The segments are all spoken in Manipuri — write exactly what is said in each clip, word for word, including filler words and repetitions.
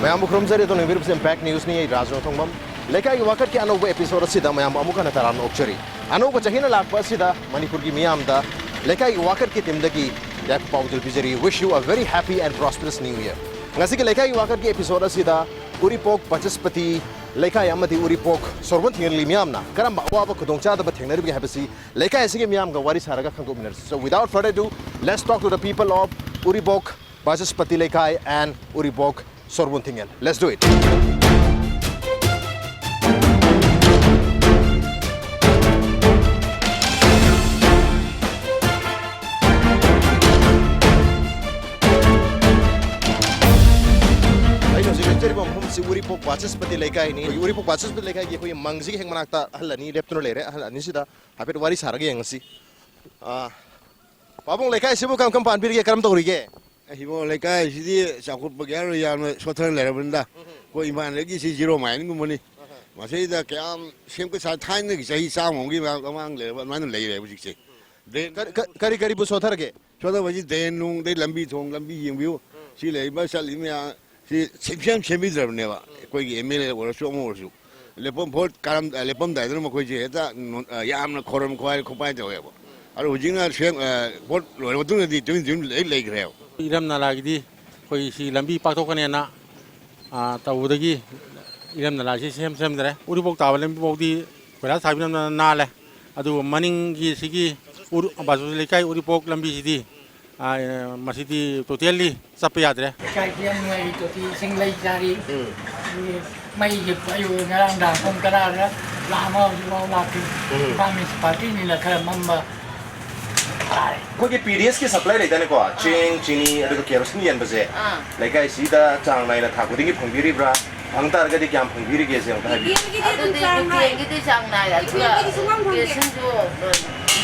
ꯃꯌꯥꯝꯕꯨ ꯈꯨꯔꯨꯝꯖꯔꯤ꯫ ꯑꯗꯣꯝꯅ ꯌꯦꯡꯕꯤꯔꯤꯕꯁꯤ Impact Newsꯅꯤ꯫ ꯑꯩ ꯔꯥꯖ ꯔꯣꯡꯊꯣꯡꯕꯝ꯫ ꯂꯩꯀꯥꯏꯒꯤ ꯋꯥꯀꯠꯀꯤ ꯑꯅꯧꯕ episode ꯑꯁꯤꯗ ꯃꯌꯥꯝꯕꯨ ꯑꯃꯨꯛ ꯍꯟꯅ ꯇꯔꯥꯝꯅ ꯑꯣꯛꯆꯔꯤ꯫ ꯑꯅꯧꯕ ꯆꯍꯤꯅ ꯂꯥꯛꯄ ꯑꯁꯤꯗ ꯃꯅꯤꯄꯨꯔꯒꯤ ꯃꯤꯌꯥꯝꯗ ꯂꯩꯀꯥꯏꯒꯤ ꯋꯥꯀꯠꯀꯤ teamꯗꯒꯤ ꯌꯥꯏꯐ ꯄꯥꯎꯖꯦꯜ ꯄꯤꯖꯔꯤ꯫ Wish you a very happy and prosperous new year꯫ ꯉꯁꯤꯒꯤ ꯂꯩꯀꯥꯏꯒꯤ ꯋꯥꯀꯠꯀꯤ episode ꯑꯁꯤꯗ ꯎꯔꯤꯄꯣꯛ ꯕꯥꯆꯁꯄꯇꯤ ꯂꯩꯀꯥꯏ ꯑꯃꯗꯤ ꯎꯔꯤꯄꯣꯛ ꯁꯣꯔꯕꯣꯟ ꯊꯤꯡꯉꯦꯜꯒꯤ ꯃꯤꯌꯥꯝꯅ ꯀꯔꯝꯕ ꯑꯋꯥꯕ ꯈꯨꯗꯣꯡꯆꯥꯗꯕ ꯊꯦꯡꯅꯔꯤꯕꯒꯦ ꯍꯥꯏꯕꯁꯤ ꯂꯩꯀꯥꯏ ꯑꯁꯤꯒꯤ ꯃꯤꯌꯥꯝꯒ ꯋꯥꯔꯤ ꯁꯥꯔꯒ ꯈꯪꯗꯣꯛꯃꯤꯟꯅꯔꯁꯤ꯫ So without further ado, let's talk to the people of ꯎꯔꯤꯄꯣꯛ ꯕꯥꯆꯁꯄꯇꯤ ꯂꯩꯀꯥꯏ and Uripok ꯁꯣꯔꯕꯣꯟ ꯊꯤꯡꯉꯦꯜ꯫ Let's do it꯫ ꯑꯩꯅ ꯍꯧꯖꯤꯛ ꯂꯦꯞꯆꯔꯤꯕ ꯃꯐꯝꯁꯤ ꯎꯔꯤꯄꯣꯛ ꯕꯥꯆꯁꯄꯇꯤ ꯂꯩꯀꯥꯏꯅꯤ꯫ ꯑꯩꯈꯣꯏꯒꯤ ꯎꯔꯤꯄꯣꯛ ꯕꯥꯆꯁꯄꯇꯤ ꯂꯩꯀꯥꯏꯒꯤ ꯑꯩꯈꯣꯏꯒꯤ ꯃꯪꯁꯤꯒꯤ ꯍꯦꯛ ꯃꯅꯥꯛꯇ ꯑꯍꯜ ꯑꯅꯤ ꯂꯦꯞꯇꯨꯅ ꯂꯩꯔꯦ꯫ ꯑꯍꯜ ꯑꯅꯤꯁꯤꯗ ꯍꯥꯏꯐꯦꯠ ꯋꯥꯔꯤ ꯁꯥꯔꯒ ꯌꯦꯡꯉꯁꯤ꯫ ꯑꯥ, ꯄꯥꯕꯨꯡ, ꯂꯩꯀꯥꯏꯁꯤꯕꯨ ꯀꯔꯝ ꯀꯔꯝ ꯄꯥꯟꯕꯤꯔꯤꯒꯦ? ꯀꯔꯝ ꯇꯧꯔꯤꯒꯦ? ꯑꯩꯕꯨ ꯂꯩꯀꯥꯏꯁꯤꯗꯤ ꯆꯥꯎꯈꯠꯄꯒꯤ ꯍꯥꯏꯔꯣ ꯌꯥꯝꯅ ꯁꯣꯠꯊꯅ ꯂꯩꯔꯕꯅꯤꯗ꯫ ꯑꯩꯈꯣꯏ ꯏꯝꯐꯥꯜꯗꯒꯤ ꯁꯤ zero mineꯒꯨꯝꯕꯅꯤ꯫ ꯃꯁꯤꯗ ꯀꯌꯥꯝ ꯁꯦꯝꯒꯠ ꯁꯥ-, ꯊꯥꯏꯅꯒꯤ ꯆꯍꯤ ꯆꯥꯝꯃꯃꯨꯛꯀꯤ ꯃꯃꯥꯡ ꯂꯩꯔꯕ ꯑꯗꯨꯃꯥꯏꯅ ꯂꯩꯔꯦ ꯍꯧꯖꯤꯛꯁꯦ꯫ ꯗ꯭ꯔꯦꯟ ꯀꯔꯤ, ꯀ-, ꯀꯔꯤ ꯀꯔꯤꯕꯨ ꯁꯣꯠꯊꯔꯒꯦ? ꯁꯣꯠꯊꯕꯁꯤ ꯗ꯭ꯔꯦꯟ ꯅꯨꯡ, ꯑꯗꯩ ꯂꯝꯕꯤ ꯊꯣꯡ, ꯂꯝꯕꯤ ꯌꯦꯡꯕꯤꯌꯨ꯫ ꯁꯤ ꯂꯩꯔꯤꯕ ꯆꯠꯂꯤꯕ ꯃꯌꯥꯝ ꯁꯤ ꯁꯦꯝ-, ꯁꯦꯝ-, ꯁꯦꯝꯕꯤꯗ꯭ꯔꯕꯅꯦꯕ꯫ ꯑꯩꯈꯣꯏꯒꯤ MLA ꯑꯣꯏꯔꯁꯨ ꯑꯃ ꯑꯣꯏꯔꯁꯨ꯫ ꯂꯦꯞꯐꯝ ꯚꯣꯠ ꯀꯥꯔꯝ-, ꯑ, ꯂꯦꯞꯄꯝꯗꯥꯏꯗꯅ ꯃꯈꯣꯏꯁꯦ ꯍꯦꯛꯇ ꯅꯣ-, ꯑ, ꯌꯥꯝꯅ ꯈꯣꯏꯔꯝ ꯈꯣꯏꯍꯥꯏ ꯈꯣꯠꯄꯥꯏ ꯇꯧꯋꯦꯕ꯫ ꯑꯗꯣ ꯍꯧꯖꯤꯛꯅ ꯁꯦꯝ-, ꯑ, ꯚꯣꯠ ꯂꯣꯏꯔ ꯃꯇꯨꯡꯗꯗꯤ ꯇꯨꯃꯤꯟ ꯇꯨꯃꯤꯟ ꯂꯣꯏ ꯂꯩꯈ꯭ꯔꯦꯕ꯫ ꯏꯔꯝ ꯅꯂꯥꯒꯤꯗꯤ ꯑꯩꯈꯣꯏ ꯁꯤ ꯂꯝꯕꯤ ꯄꯥꯛꯊꯣꯛꯀꯅꯦꯅ ꯑꯥ, ꯇꯧꯕꯗꯒꯤ ꯏꯔꯝ ꯅꯂꯥꯁꯤ ꯁꯦꯝ ꯁꯦꯝꯗ꯭ꯔꯦ꯫ ꯎꯔꯤꯄꯣꯛ ꯇꯥꯕ ꯂꯝꯕꯤ ꯐꯥꯎꯗꯤ ꯀꯣꯏꯂꯥꯁ ꯊꯥꯕꯤꯔꯝꯗꯅ ꯅꯥꯜꯂꯦ꯫ ꯑꯗꯨꯕꯨ ꯃꯅꯤꯡꯒꯤ ꯁꯤꯒꯤ ꯎꯔ-, ꯕꯥꯁꯣꯁꯤ ꯂꯩꯀꯥꯏ ꯎꯔꯤꯄꯣꯛ ꯂꯝꯕꯤꯁꯤꯗꯤ, ꯑꯥ, ꯃꯁꯤꯗꯤ totally ꯆꯠꯄ ꯌꯥꯗ꯭ꯔꯦ꯫ ꯂꯩꯀꯥꯏꯁꯤ ꯌꯥꯝ ꯅꯨꯡꯉꯥꯏꯔꯤ, ꯇꯣꯇꯤ ꯏꯁꯤꯡ ꯂꯩ ꯆꯥꯔꯤ꯫ ꯎꯝ꯫ ꯑꯗꯨꯒꯤ ꯃꯩꯁꯦ ꯑꯌꯨꯛ ꯉꯔꯥꯡ ꯅꯨꯡꯗꯥꯡ ꯄꯨꯡ ꯇꯔꯥꯗ ꯂꯥꯛꯑꯝꯃ ꯍꯧꯖꯤꯛꯐꯥꯎ ꯂꯥꯛꯇ꯭ꯔꯤ꯫ ꯎꯝ꯫ ꯏꯝꯐꯥꯜ ꯃ꯭ꯌꯨꯅꯤꯁꯤꯄꯥꯂꯤꯇꯤꯅꯤꯅ ꯈꯔ ꯃꯝꯕ ꯇꯥꯔꯦ꯫ ꯑꯩꯈꯣꯏꯒꯤ PDSꯀꯤ supply ꯂꯩꯗꯥꯏꯅꯦꯀꯣ? ꯑꯥ꯫ ꯆꯦꯡ, ꯆꯤꯅꯤ, ꯑꯗꯨꯒ ꯀꯦꯔꯣꯁꯤꯟ ꯌꯦꯟꯕꯁꯦ ꯑꯥ꯫ ꯂꯩꯀꯥꯏꯁꯤꯗ ꯆꯥꯡ ꯅꯥꯏꯅ ꯊꯥ ꯈꯨꯗꯤꯡꯒꯤ ꯐꯪꯕꯤꯔꯤꯕ꯭ꯔꯥ? ꯐꯪ ꯇꯥꯔꯒꯗꯤ ꯀꯌꯥꯝ ꯐꯪꯕꯤꯔꯤꯒꯦꯁꯦ ꯑꯝꯇ ꯍꯥꯏꯕꯤꯌꯨ꯫ ꯕꯤꯄꯤꯑꯦꯜꯒꯤꯗꯤ ꯑꯗꯨꯝ ꯑꯗꯨꯗꯤ ꯆꯥꯡ ꯅꯥꯏ꯫ ꯕꯤꯄꯤꯑꯦꯜꯒꯤꯗꯤ ꯁꯨꯡꯐꯪ ꯐꯪꯗꯦ꯫ ꯀꯦꯔꯣꯁꯤꯟꯁꯨ, ꯑ,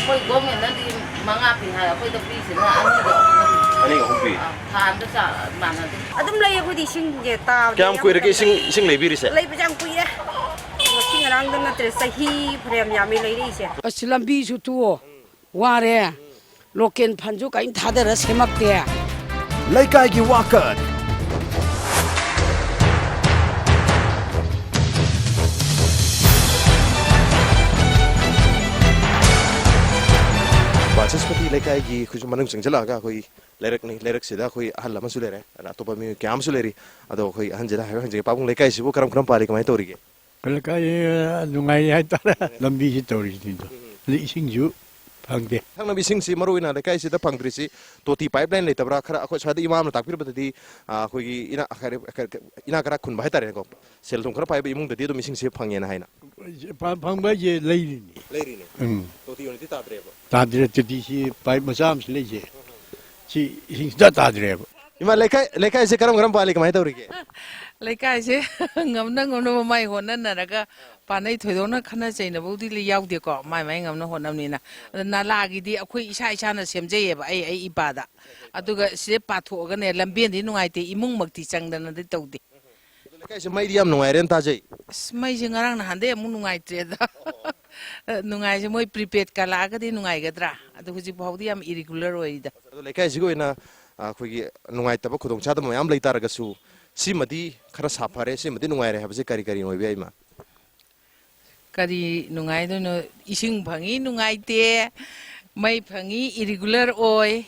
ꯃꯣꯏ ꯒꯣꯔꯃꯦꯟꯅꯗꯤ ꯃꯉꯥ ꯄꯤ ꯍꯥꯏ, ꯑꯩꯈꯣꯏꯗ ꯄꯤꯁꯤꯅ ꯑꯅꯤꯒ ꯑꯍꯨꯝꯒ ꯄꯤ꯫ ꯑꯅꯤꯒ ꯑꯍꯨꯝ ꯄꯤ꯫ ꯑꯥ, ꯊꯥ ꯑꯃꯗ ꯆꯥ-, ꯃꯥꯟꯅꯗꯦ꯫ ꯑꯗꯨꯝ ꯂꯩ ꯑꯩꯈꯣꯏꯗꯤ ꯏꯁꯤꯡꯁꯦ ꯇꯥꯕꯗꯤ ꯀꯌꯥꯝ ꯌꯥꯝ ꯀꯨꯏꯔꯒꯦ ꯀꯟꯅ ꯏꯁꯤꯡ, ꯏꯁꯤꯡ ꯂꯩꯕꯤꯔꯤꯁꯦ? ꯂꯩꯕꯁꯦ ꯌꯥꯝ ꯀꯨꯏꯔꯦ꯫ ꯉꯁꯤ ꯉꯔꯥꯡꯗ ꯅꯠꯇ꯭ꯔꯦ, ꯆꯍꯤ ꯐꯅꯌꯥꯝ ꯌꯥꯝꯃꯤ ꯂꯩꯔꯛꯏꯁꯦ꯫ ꯑꯁ, ꯂꯝꯕꯤꯁꯨ ꯇꯣꯛꯑꯣ, ꯋꯥꯔꯦ꯫ Local fundꯁꯨ ꯀꯔꯤꯝ ꯊꯥꯗꯔ ꯁꯦꯝꯃꯛꯇꯦ꯫ ꯂꯩꯀꯥꯏꯒꯤ ꯋꯥꯀꯠ꯫ ꯁꯁꯄꯇꯤ ꯂꯩꯀꯥꯏꯒꯤ ꯑꯩꯈꯣꯏꯁꯨ ꯃꯅꯨꯡ ꯆꯪꯁꯤꯜꯂꯛꯑꯒ ꯑꯩꯈꯣꯏ ꯂꯩꯔꯛꯅꯤ꯫ ꯂꯩꯔꯛꯁꯤꯗ ꯑꯩꯈꯣꯏ ꯑꯍꯜ ꯑꯃꯁꯨ ꯂꯩꯔꯦ, ꯑꯗꯨꯅ ꯑꯇꯣꯞꯄ ꯃꯤꯑꯣꯏ ꯀꯌꯥ ꯑꯃꯁꯨ ꯂꯩꯔꯤ꯫ ꯑꯗꯣ ꯑꯩꯈꯣꯏ ꯑꯍꯟꯁꯤꯗ ꯍꯥꯏꯐꯦꯠ ꯍꯪꯖꯒꯦ꯫ ꯄꯥꯕꯨꯡ, ꯂꯩꯀꯥꯏꯁꯤꯕꯨ ꯀꯔꯝ ꯀꯔꯝ ꯄꯥꯜꯂꯤ, ꯀꯃꯥꯏꯅ ꯇꯧꯔꯤꯒꯦ? ꯂꯩꯀꯥꯏ, ꯑ, ꯅꯨꯡꯉꯥꯏꯔꯤ ꯍꯥꯏꯇꯥꯔꯦ꯫ ꯂꯝꯕꯤꯁꯤ ꯇꯧꯔꯤꯁꯤꯡꯗꯣ꯫ ꯑꯗꯩ ꯏꯁꯤꯡꯁꯨ ꯐꯪꯗꯦ꯫ ꯊꯛꯅꯕ ꯏꯁꯤꯡꯁꯤ ꯃꯔꯨ ꯑꯣꯏꯅ ꯂꯩꯀꯥꯏꯁꯤꯗ ꯐꯪꯗ꯭ꯔꯤꯁꯤ ꯇꯣꯇꯤ ꯄꯥꯏꯞ ꯂꯥꯏꯟ ꯂꯩꯇꯕ꯭ꯔꯥ? ꯈꯔ ꯑꯩꯈꯣꯏ ꯁ꯭ꯋꯥꯏꯗ ꯏꯃꯥ ꯑꯃꯅ ꯇꯥꯛꯄꯤꯔꯕꯗꯗꯤ, ꯑ, ꯑꯩꯈꯣꯏꯒꯤ ꯏꯅꯥ-, ꯏꯅꯥꯛ ꯈꯔ ꯈꯨꯟꯕ ꯍꯥꯏꯇꯥꯔꯦꯅꯦꯀꯣ, ꯁꯦꯜ ꯊꯨꯝ ꯈꯔ ꯄꯥꯏꯕ ꯏꯃꯨꯡꯗꯗꯤ ꯑꯗꯨꯝ ꯏꯁꯤꯡꯁꯦ ꯐꯪꯉꯦꯅ ꯍꯥꯏꯅ꯫ ꯐ-, ꯐꯪꯕ ꯍꯥꯏꯁꯦ ꯂꯩꯔꯤꯅꯤ꯫ ꯂꯩꯔꯤꯅꯦ꯫ ꯎꯝ꯫ ꯇꯣꯇꯤ ꯑꯣꯏꯅꯗꯤ ꯇꯥꯗ꯭ꯔꯦꯕ꯫ ꯇꯥꯗ꯭ꯔꯦ꯫ ꯇꯣꯇꯤꯁꯤ ꯄꯥꯏꯞ ꯃꯆꯥ ꯑꯃꯁꯨ ꯂꯩꯁꯦ꯫ ꯁꯤ ꯏꯁꯤꯡ ꯁꯨꯡꯇꯥ ꯇꯥꯗ꯭ꯔꯦꯕ꯫ ꯏꯃꯥ, ꯂꯩꯀꯥꯏ, ꯂꯩꯀꯥꯏꯁꯦ ꯀꯔꯝ ꯀꯔꯝ ꯄꯥꯜꯂꯤ, ꯀꯃꯥꯏꯅ ꯇꯧꯔꯤꯒꯦ? ꯂꯩꯀꯥꯏꯁꯦ ꯉꯝꯅ ꯉꯝꯅꯕ ꯃꯥꯏ ꯍꯣꯠꯅꯅꯔꯒ ꯄꯥꯅꯩ꯫ ꯊꯣꯏꯗꯣꯛꯅ ꯈꯠꯅ ꯆꯩꯅꯕꯕꯨꯗꯤ ꯂꯩ-, ꯌꯥꯎꯗꯦꯀꯣ, ꯃꯥꯏ ꯃꯥꯏ ꯉꯝꯅ ꯍꯣꯠꯅꯕꯅꯤꯅ꯫ ꯑꯗꯣ ꯅꯂꯥꯒꯤꯗꯤ ꯑꯩꯈꯣꯏ ꯏꯁꯥ ꯏꯁꯥꯅ ꯁꯦꯝꯖꯩꯌꯦꯕ, ꯑꯩ ꯑꯩ ꯏꯄꯥꯗ꯫ ꯑꯗꯨꯒ ꯁꯤꯗ ꯄꯥꯊꯣꯛꯑꯒꯅꯦ, ꯂꯝꯕꯦꯟꯗꯤ ꯅꯨꯡꯉꯥꯏꯇꯦ, ꯏꯃꯨꯡꯃꯛꯇꯤ ꯆꯪꯗꯅꯗꯤ ꯇꯧꯗꯦ꯫ ꯑꯗꯣ ꯂꯩꯀꯥꯏꯁꯦ ꯃꯩꯗꯤ ꯌꯥꯝ ꯅꯨꯡꯉꯥꯏꯔꯦꯅ ꯇꯥꯖꯩ꯫ ꯑꯁ, ꯃꯩꯁꯦ ꯉꯔꯥꯡ ꯅꯍꯥꯟꯗꯩ ꯑꯃꯨꯛ ꯅꯨꯡꯉꯥꯏꯇ꯭ꯔꯦꯗ꯫ ꯅꯨꯡꯉꯥꯏꯁꯦ, ꯃꯣꯏ ꯄ꯭ꯔꯤꯄꯦꯗꯀ ꯂꯥꯛꯑꯒꯗꯤ ꯅꯨꯡꯉꯥꯏꯒꯗ꯭ꯔꯥ? ꯑꯗꯣ ꯍꯧꯖꯤꯛ ꯐꯥꯎꯗꯤ ꯌꯥꯝ ꯏꯔꯤꯒꯨꯂꯔ ꯑꯣꯏꯔꯤꯗ꯫ ꯑꯗꯣ ꯂꯩꯀꯥꯏꯁꯤꯒꯤ ꯑꯣꯏꯅ, ꯑ, ꯑꯩꯈꯣꯏꯒꯤ ꯅꯨꯡꯉꯥꯏꯇꯕ ꯈꯨꯗꯣꯡꯆꯥꯗꯕ ꯃꯌꯥꯝ ꯂꯩ ꯇꯥꯔꯒꯁꯨ, ꯁꯤꯃꯗꯤ ꯈꯔ ꯁꯥꯐꯔꯦ, ꯁꯤꯃꯗꯤ ꯅꯨꯡꯉꯥꯏꯔꯦ ꯍꯥꯏꯕꯁꯦ ꯀꯔꯤ ꯀꯔꯤꯅ ꯑꯣꯏꯕ ꯌꯥꯏ, ꯏꯃꯥ? ꯀꯔꯤ ꯅꯨꯡꯉꯥꯏꯗꯣꯏꯅꯣ? ꯏꯁꯤꯡ ꯐꯪꯉꯤ, ꯅꯨꯡꯉꯥꯏꯇꯦ, ꯃꯩ ꯐꯪꯉꯤ, ꯏꯔꯤꯒꯨꯂꯔ ꯑꯣꯏ,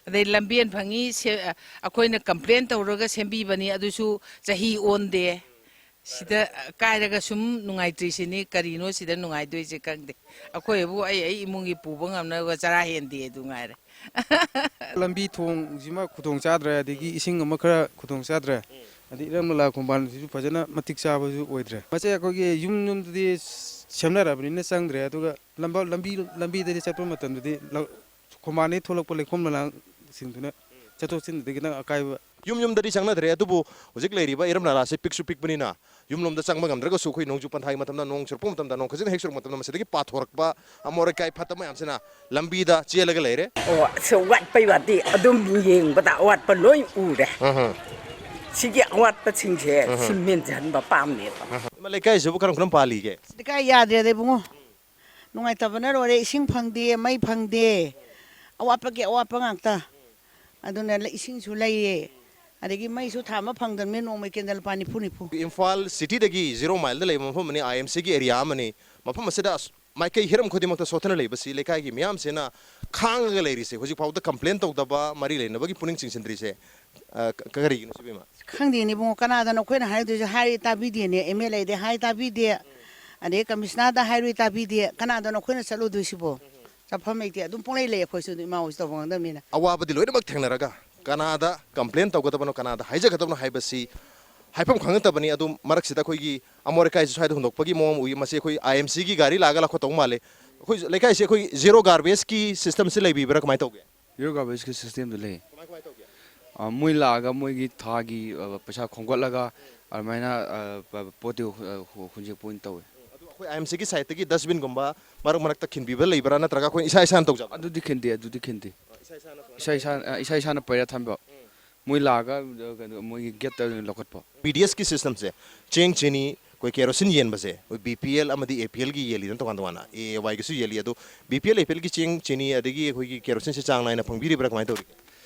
ꯑꯗꯩ ꯂꯝꯕꯦꯟ ꯐꯪꯉꯤ, ꯁꯦ-, ꯑꯩꯈꯣꯏꯅ ꯀꯝꯄ꯭ꯂꯦꯟ ꯇꯧꯔꯒ ꯁꯦꯝꯕꯤꯕꯅꯤ, ꯑꯗꯨꯁꯨ ꯆꯍꯤ ꯑꯣꯟꯗꯦ꯫ ꯁꯤꯗ ꯀꯥꯏꯔꯒ ꯁꯨꯝ ꯅꯨꯡꯉꯥꯏꯇ꯭ꯔꯤꯁꯤꯅꯤ꯫ ꯀꯔꯤꯅꯣ ꯁꯤꯗ ꯅꯨꯡꯉꯥꯏꯗꯣꯏꯁꯦ? ꯈꯪꯗꯦ꯫ ꯑꯩꯈꯣꯏꯕꯨ ꯑꯩ ꯑꯩ ꯏꯃꯨꯡꯒꯤ ꯄꯨꯕ ꯉꯝꯅꯕ ꯆꯔꯥ ꯍꯦꯟꯗꯦ ꯑꯗꯨ ꯉꯥꯏꯔꯦ꯫ ꯂꯝꯕꯤ ꯊꯣꯡꯁꯤꯃ ꯈꯨꯗꯣꯡ ꯆꯥꯗ꯭ꯔꯦ, ꯑꯗꯒꯤ ꯏꯁꯤꯡ ꯑꯃ ꯈꯔ ꯈꯨꯗꯣꯡ ꯆꯥꯗ꯭ꯔꯦ, ꯑꯗꯩ ꯏꯔꯝ ꯅꯂꯥ ꯈꯣꯡꯕꯥꯟꯁꯤꯁꯨ ꯐꯖꯅ ꯃꯇꯤꯛ ꯆꯥꯕꯁꯨ ꯑꯣꯏꯗ꯭ꯔꯦ꯫ ꯃꯁꯦ ꯑꯩꯈꯣꯏꯒꯤ ꯌꯨꯝ ꯌꯨꯝꯗꯗꯤ ꯁꯦꯝꯅꯔꯕꯅꯤꯅ ꯆꯪꯗ꯭ꯔꯦ, ꯑꯗꯨꯒ ꯂꯝꯕ-, ꯂꯝꯕꯤ, ꯂꯝꯕꯤꯗꯗꯤ ꯆꯠꯄ ꯃꯇꯝꯗꯗꯤ ꯂ-, ꯈꯣꯡꯕꯥꯟꯗꯒꯤ ꯊꯣꯛꯂꯛꯄ ꯂꯩꯈꯣꯝ ꯂꯩꯅꯥꯡꯁꯤꯡꯗꯨꯅ ꯆꯠꯊꯣꯛ ꯆꯠꯁꯤꯟꯗꯗꯤ ꯈꯤꯇꯪ ꯑꯀꯥꯏꯕ꯫ ꯌꯨꯝ ꯌꯨꯝꯗꯗꯤ ꯆꯪꯅꯗ꯭ꯔꯦ, ꯑꯗꯨꯕꯨ ꯍꯧꯖꯤꯛ ꯂꯩꯔꯤꯕ ꯏꯔꯝ ꯅꯂꯥꯁꯦ ꯄꯤꯛꯁꯨ ꯄꯤꯛꯄꯅꯤꯅ ꯌꯨꯝꯂꯣꯝꯗ ꯆꯪꯕ ꯉꯝꯗ꯭ꯔꯒꯁꯨ, ꯑꯩꯈꯣꯏ ꯅꯣꯡꯖꯨ ꯄꯟꯊꯥꯒꯤ ꯃꯇꯝꯗ, ꯅꯣꯡ ꯆꯨꯔꯛꯄ ꯃꯇꯝꯗ, ꯅꯣꯡ ꯈꯖꯤꯛ ꯍꯦꯛ ꯆꯨꯔꯛꯄ ꯃꯇꯝꯗ, ꯃꯁꯤꯗꯒꯤ ꯄꯥꯊꯣꯔꯛꯄ ꯑꯃꯣꯠ ꯑꯀꯥꯏ ꯐꯠꯇꯕ ꯃꯌꯥꯝꯁꯤꯅ ꯂꯝꯕꯤꯗ ꯆꯦꯜꯂꯒ ꯂꯩꯔꯦ꯫ ꯑꯣ, ꯑꯁ, ꯋꯥꯠꯄꯩ ꯋꯥꯗꯤ ꯑꯗꯨꯝ ꯌꯦꯡꯕꯗ ꯑꯋꯥꯠꯄ ꯂꯣꯏ ꯎꯔꯦ꯫ ꯑꯍ꯫ ꯁꯤꯒꯤ ꯑꯋꯥꯠꯄꯁꯤꯡꯁꯦ ꯑꯍ꯫ ꯁꯤ ꯃꯦꯟꯁꯤꯟꯕ ꯄꯥꯝꯃꯦꯕ꯫ ꯑꯍ꯫ ꯏꯃꯥ, ꯂꯩꯀꯥꯏꯁꯤꯕꯨ ꯀꯔꯝ ꯀꯔꯝ ꯄꯥꯜꯂꯤꯒꯦ? ꯂꯩꯀꯥꯏ ꯌꯥꯗ꯭ꯔꯦꯗ, ꯏꯕꯨꯡꯉꯣ꯫ ꯅꯨꯡꯉꯥꯏꯇꯕꯅ ꯂꯣꯏꯔꯦ꯫ ꯏꯁꯤꯡ ꯐꯪꯗꯦ, ꯃꯩ ꯐꯪꯗꯦ, ꯑꯋꯥꯠꯄꯒꯤ ꯑꯋꯥꯠꯄ ꯉꯥꯛꯇ꯫ ꯑꯗꯨꯅ ꯂ-, ꯏꯁꯤꯡꯁꯨ ꯂꯩꯌꯦ, ꯑꯗꯒꯤ ꯃꯩꯁꯨ ꯊꯥ ꯑꯃ ꯐꯪꯗꯕꯅꯤꯅ ꯅꯣꯡꯃꯩ ꯀꯦꯟꯗꯜ ꯂꯨꯄꯥ ꯅꯤꯐꯨ ꯅꯤꯐꯨ꯫ ꯏꯝꯐꯥꯜ ꯁꯤꯇꯤꯗꯒꯤ ꯖꯤꯔꯣ ꯃꯥꯏꯜꯗ ꯂꯩꯕ ꯃꯐꯝ ꯑꯃꯅꯤ, ꯑꯥꯏ ꯑꯦꯝ ꯁꯤꯒꯤ ꯑꯦꯔꯤꯌꯥ ꯑꯃꯅꯤ꯫ ꯃꯐꯝ ꯑꯁꯤꯗ ꯑꯁ-, ꯃꯥꯏꯀꯩ ꯍꯤꯔꯝ ꯈꯨꯗꯤꯡꯃꯛꯇ ꯁꯣꯠꯊꯅ ꯂꯩꯕꯁꯤ ꯂꯩꯀꯥꯏꯒꯤ ꯃꯤꯌꯥꯝꯁꯤꯅ ꯈꯥꯡꯉꯒ ꯂꯩꯔꯤꯁꯦ, ꯍꯧꯖꯤꯛ ꯐꯥꯎꯕꯗ ꯀꯝꯄ꯭ꯂꯦꯟ ꯇꯧꯗꯕ, ꯃꯔꯤ ꯂꯩꯅꯕꯒꯤ ꯄꯨꯛꯅꯤꯡ ꯆꯤꯡꯁꯤꯟꯗ꯭ꯔꯤꯁꯦ, ꯑ, ꯀ-, ꯀꯔꯤꯒꯤꯅꯣ ꯁꯤꯕꯨ, ꯏꯃꯥ? ꯈꯪꯗꯦꯅꯦ ꯏꯕꯨꯡꯉꯣ, ꯀꯅꯥꯗꯅꯣ ꯑꯩꯈꯣꯏꯅ ꯍꯥꯏꯗꯣꯏꯁꯦ? ꯍꯥꯏꯔꯤ ꯇꯥꯕꯤꯗꯦꯅꯦ, ꯑꯦꯝ ꯑꯦꯜ ꯑꯦꯗ ꯍꯥꯏ ꯇꯥꯕꯤꯗꯦ, ꯑꯗꯩ ꯀꯃꯤꯁꯅꯔꯗ ꯍꯥꯏꯔꯨꯏ ꯇꯥꯕꯤꯗꯦ, ꯀꯅꯥꯗꯅꯣ ꯑꯩꯈꯣꯏꯅ ꯆꯠꯂꯨꯗꯣꯏꯁꯤꯕꯣ? ꯆꯠꯐꯝ ꯂꯩꯇꯦ, ꯑꯗꯨꯝ ꯄꯨꯡꯂꯩ ꯂꯩ ꯑꯩꯈꯣꯏꯁꯨ, ꯑꯗꯨꯝ ꯏꯃꯥ ꯍꯣꯏꯁꯨ ꯇꯧꯕ ꯉꯝꯗꯕꯅꯤꯅ꯫ ꯑꯋꯥꯕꯗꯤ ꯂꯣꯏꯅꯃꯛ ꯊꯦꯡꯅꯔꯒ ꯀꯅꯥꯗ ꯀꯝꯄ꯭ꯂꯦꯟ ꯇꯧꯒꯗꯕꯅꯣ, ꯀꯅꯥꯗ ꯍꯥꯏꯖꯒꯗꯕꯅꯣ ꯍꯥꯏꯕꯁꯤ ꯍꯥꯏꯐꯝ ꯈꯪꯉꯛꯇꯕꯅꯤ꯫ ꯑꯗꯨ ꯃꯔꯛꯁꯤꯗ ꯑꯩꯈꯣꯏꯒꯤ ꯑꯃꯣꯠ ꯑꯀꯥꯏꯁꯤ ꯁ꯭ꯋꯥꯏꯗ ꯍꯨꯟꯗꯣꯛꯄꯒꯤ ꯃꯑꯣꯡ ꯑꯃ ꯎꯏ꯫ ꯃꯁꯤ ꯑꯩꯈꯣꯏ ꯑꯥꯏ ꯑꯦꯝ ꯁꯤꯒꯤ ꯒꯥꯔꯤ ꯂꯥꯛꯑꯒ ꯂꯧꯈꯠꯇꯧ ꯃꯥꯜꯂꯦ꯫ ꯑꯩꯈꯣꯏ ꯂꯩꯀꯥꯏꯁꯤ ꯑꯩꯈꯣꯏ ꯖꯦꯔꯣ ꯒꯥꯔꯕꯦꯖꯀꯤ ꯁꯤꯁꯇꯝꯁꯤ ꯂꯩꯕꯤꯕ꯭ꯔꯥ, ꯀꯃꯥꯏꯅ ꯇꯧꯒꯦ? ꯖꯦꯔꯣ ꯒꯥꯔꯕꯦꯖꯀꯤ ꯁꯤꯁꯇꯦꯝꯗꯨ ꯂꯩ꯫ ꯀꯃꯥꯏ, ꯀꯃꯥꯏꯅ ꯇꯧꯒꯦ? ꯑ, ꯃꯣꯏ ꯂꯥꯛꯑꯒ ꯃꯣꯏꯒꯤ ꯊꯥꯒꯤ, ꯑ, ꯄꯩꯁꯥ ꯈꯣꯝꯒꯠꯂꯒ ꯑꯗꯨꯃꯥꯏꯅ, ꯑ, ꯄ-, ꯄꯣꯠꯇꯨ, ꯑ, ꯍꯨ-, ꯍꯨꯟꯖꯦꯛꯄ ꯑꯣꯏꯅ ꯇꯧꯋꯦ꯫ ꯑꯗꯨ ꯑꯩꯈꯣꯏ ꯑꯥꯏ ꯑꯦꯝ ꯁꯤꯒꯤ ꯁꯥꯏꯠꯇꯒꯤ ꯗꯁꯕꯤꯟꯒꯨꯝꯕ ꯃꯔꯛ ꯃꯔꯛꯇ ꯈꯤꯟꯕꯤꯕ ꯂꯩꯕ꯭ꯔꯥ, ꯅꯠꯇ꯭ꯔꯒ ꯑꯩꯈꯣꯏ ꯏꯁꯥ ꯏꯁꯥꯅ ꯇꯧꯖꯕ? ꯑꯗꯨꯗꯤ ꯈꯤꯟꯗꯦ, ꯑꯗꯨꯗꯤ ꯈꯤꯟꯗꯦ꯫ ꯏꯁꯥ ꯏꯁꯥꯅ ꯏꯁꯥ ꯏꯁꯥꯅ, ꯑ, ꯏꯁꯥ ꯏꯁꯥꯅ ꯄꯩꯔ ꯊꯝꯕ꯫ ꯃꯣꯏ ꯂꯥꯛꯑꯒ, ꯑ, ꯀꯩꯅꯣ, ꯃꯣꯏꯒꯤ ꯒꯦꯠꯇ ꯑꯣꯏꯅ ꯂꯧꯈꯠꯄ꯫ ꯄꯤ ꯗꯤ ꯑꯦꯁꯀꯤ ꯁꯤꯁꯇꯝꯁꯦ, ꯆꯦꯡ, ꯆꯤꯅꯤ, ꯑꯩꯈꯣꯏ ꯀꯦꯔꯣꯁꯤꯟ ꯌꯦꯟꯕꯁꯦ, ꯑꯩꯈꯣꯏ ꯕꯤ ꯄꯤ ꯑꯦꯜ ꯑꯃꯗꯤ ꯑꯦ ꯄꯤ ꯑꯦꯜꯒꯤ ꯌꯦꯜꯂꯤꯗꯅ ꯇꯣꯉꯥꯟ ꯇꯣꯉꯥꯟꯅ, ꯑꯦ ꯑꯦ ꯋꯥꯏꯒꯤꯁꯨ ꯌꯦꯜꯂꯤ꯫ ꯑꯗꯣ ꯕꯤ ꯄꯤ ꯑꯦꯜ, ꯑꯦ ꯄꯤ ꯑꯦꯜꯒꯤ ꯆꯦꯡ, ꯆꯤꯅꯤ, ꯑꯗꯒꯤ ꯑꯩꯈꯣꯏꯒꯤ ꯀꯦꯔꯣꯁꯤꯟꯁꯦ ꯆꯥꯡ ꯅꯥꯏꯅ ꯐꯪꯕꯤꯔꯤꯕ꯭ꯔꯥ, ꯀꯃꯥꯏꯅ ꯇꯧꯔꯤꯒꯦ?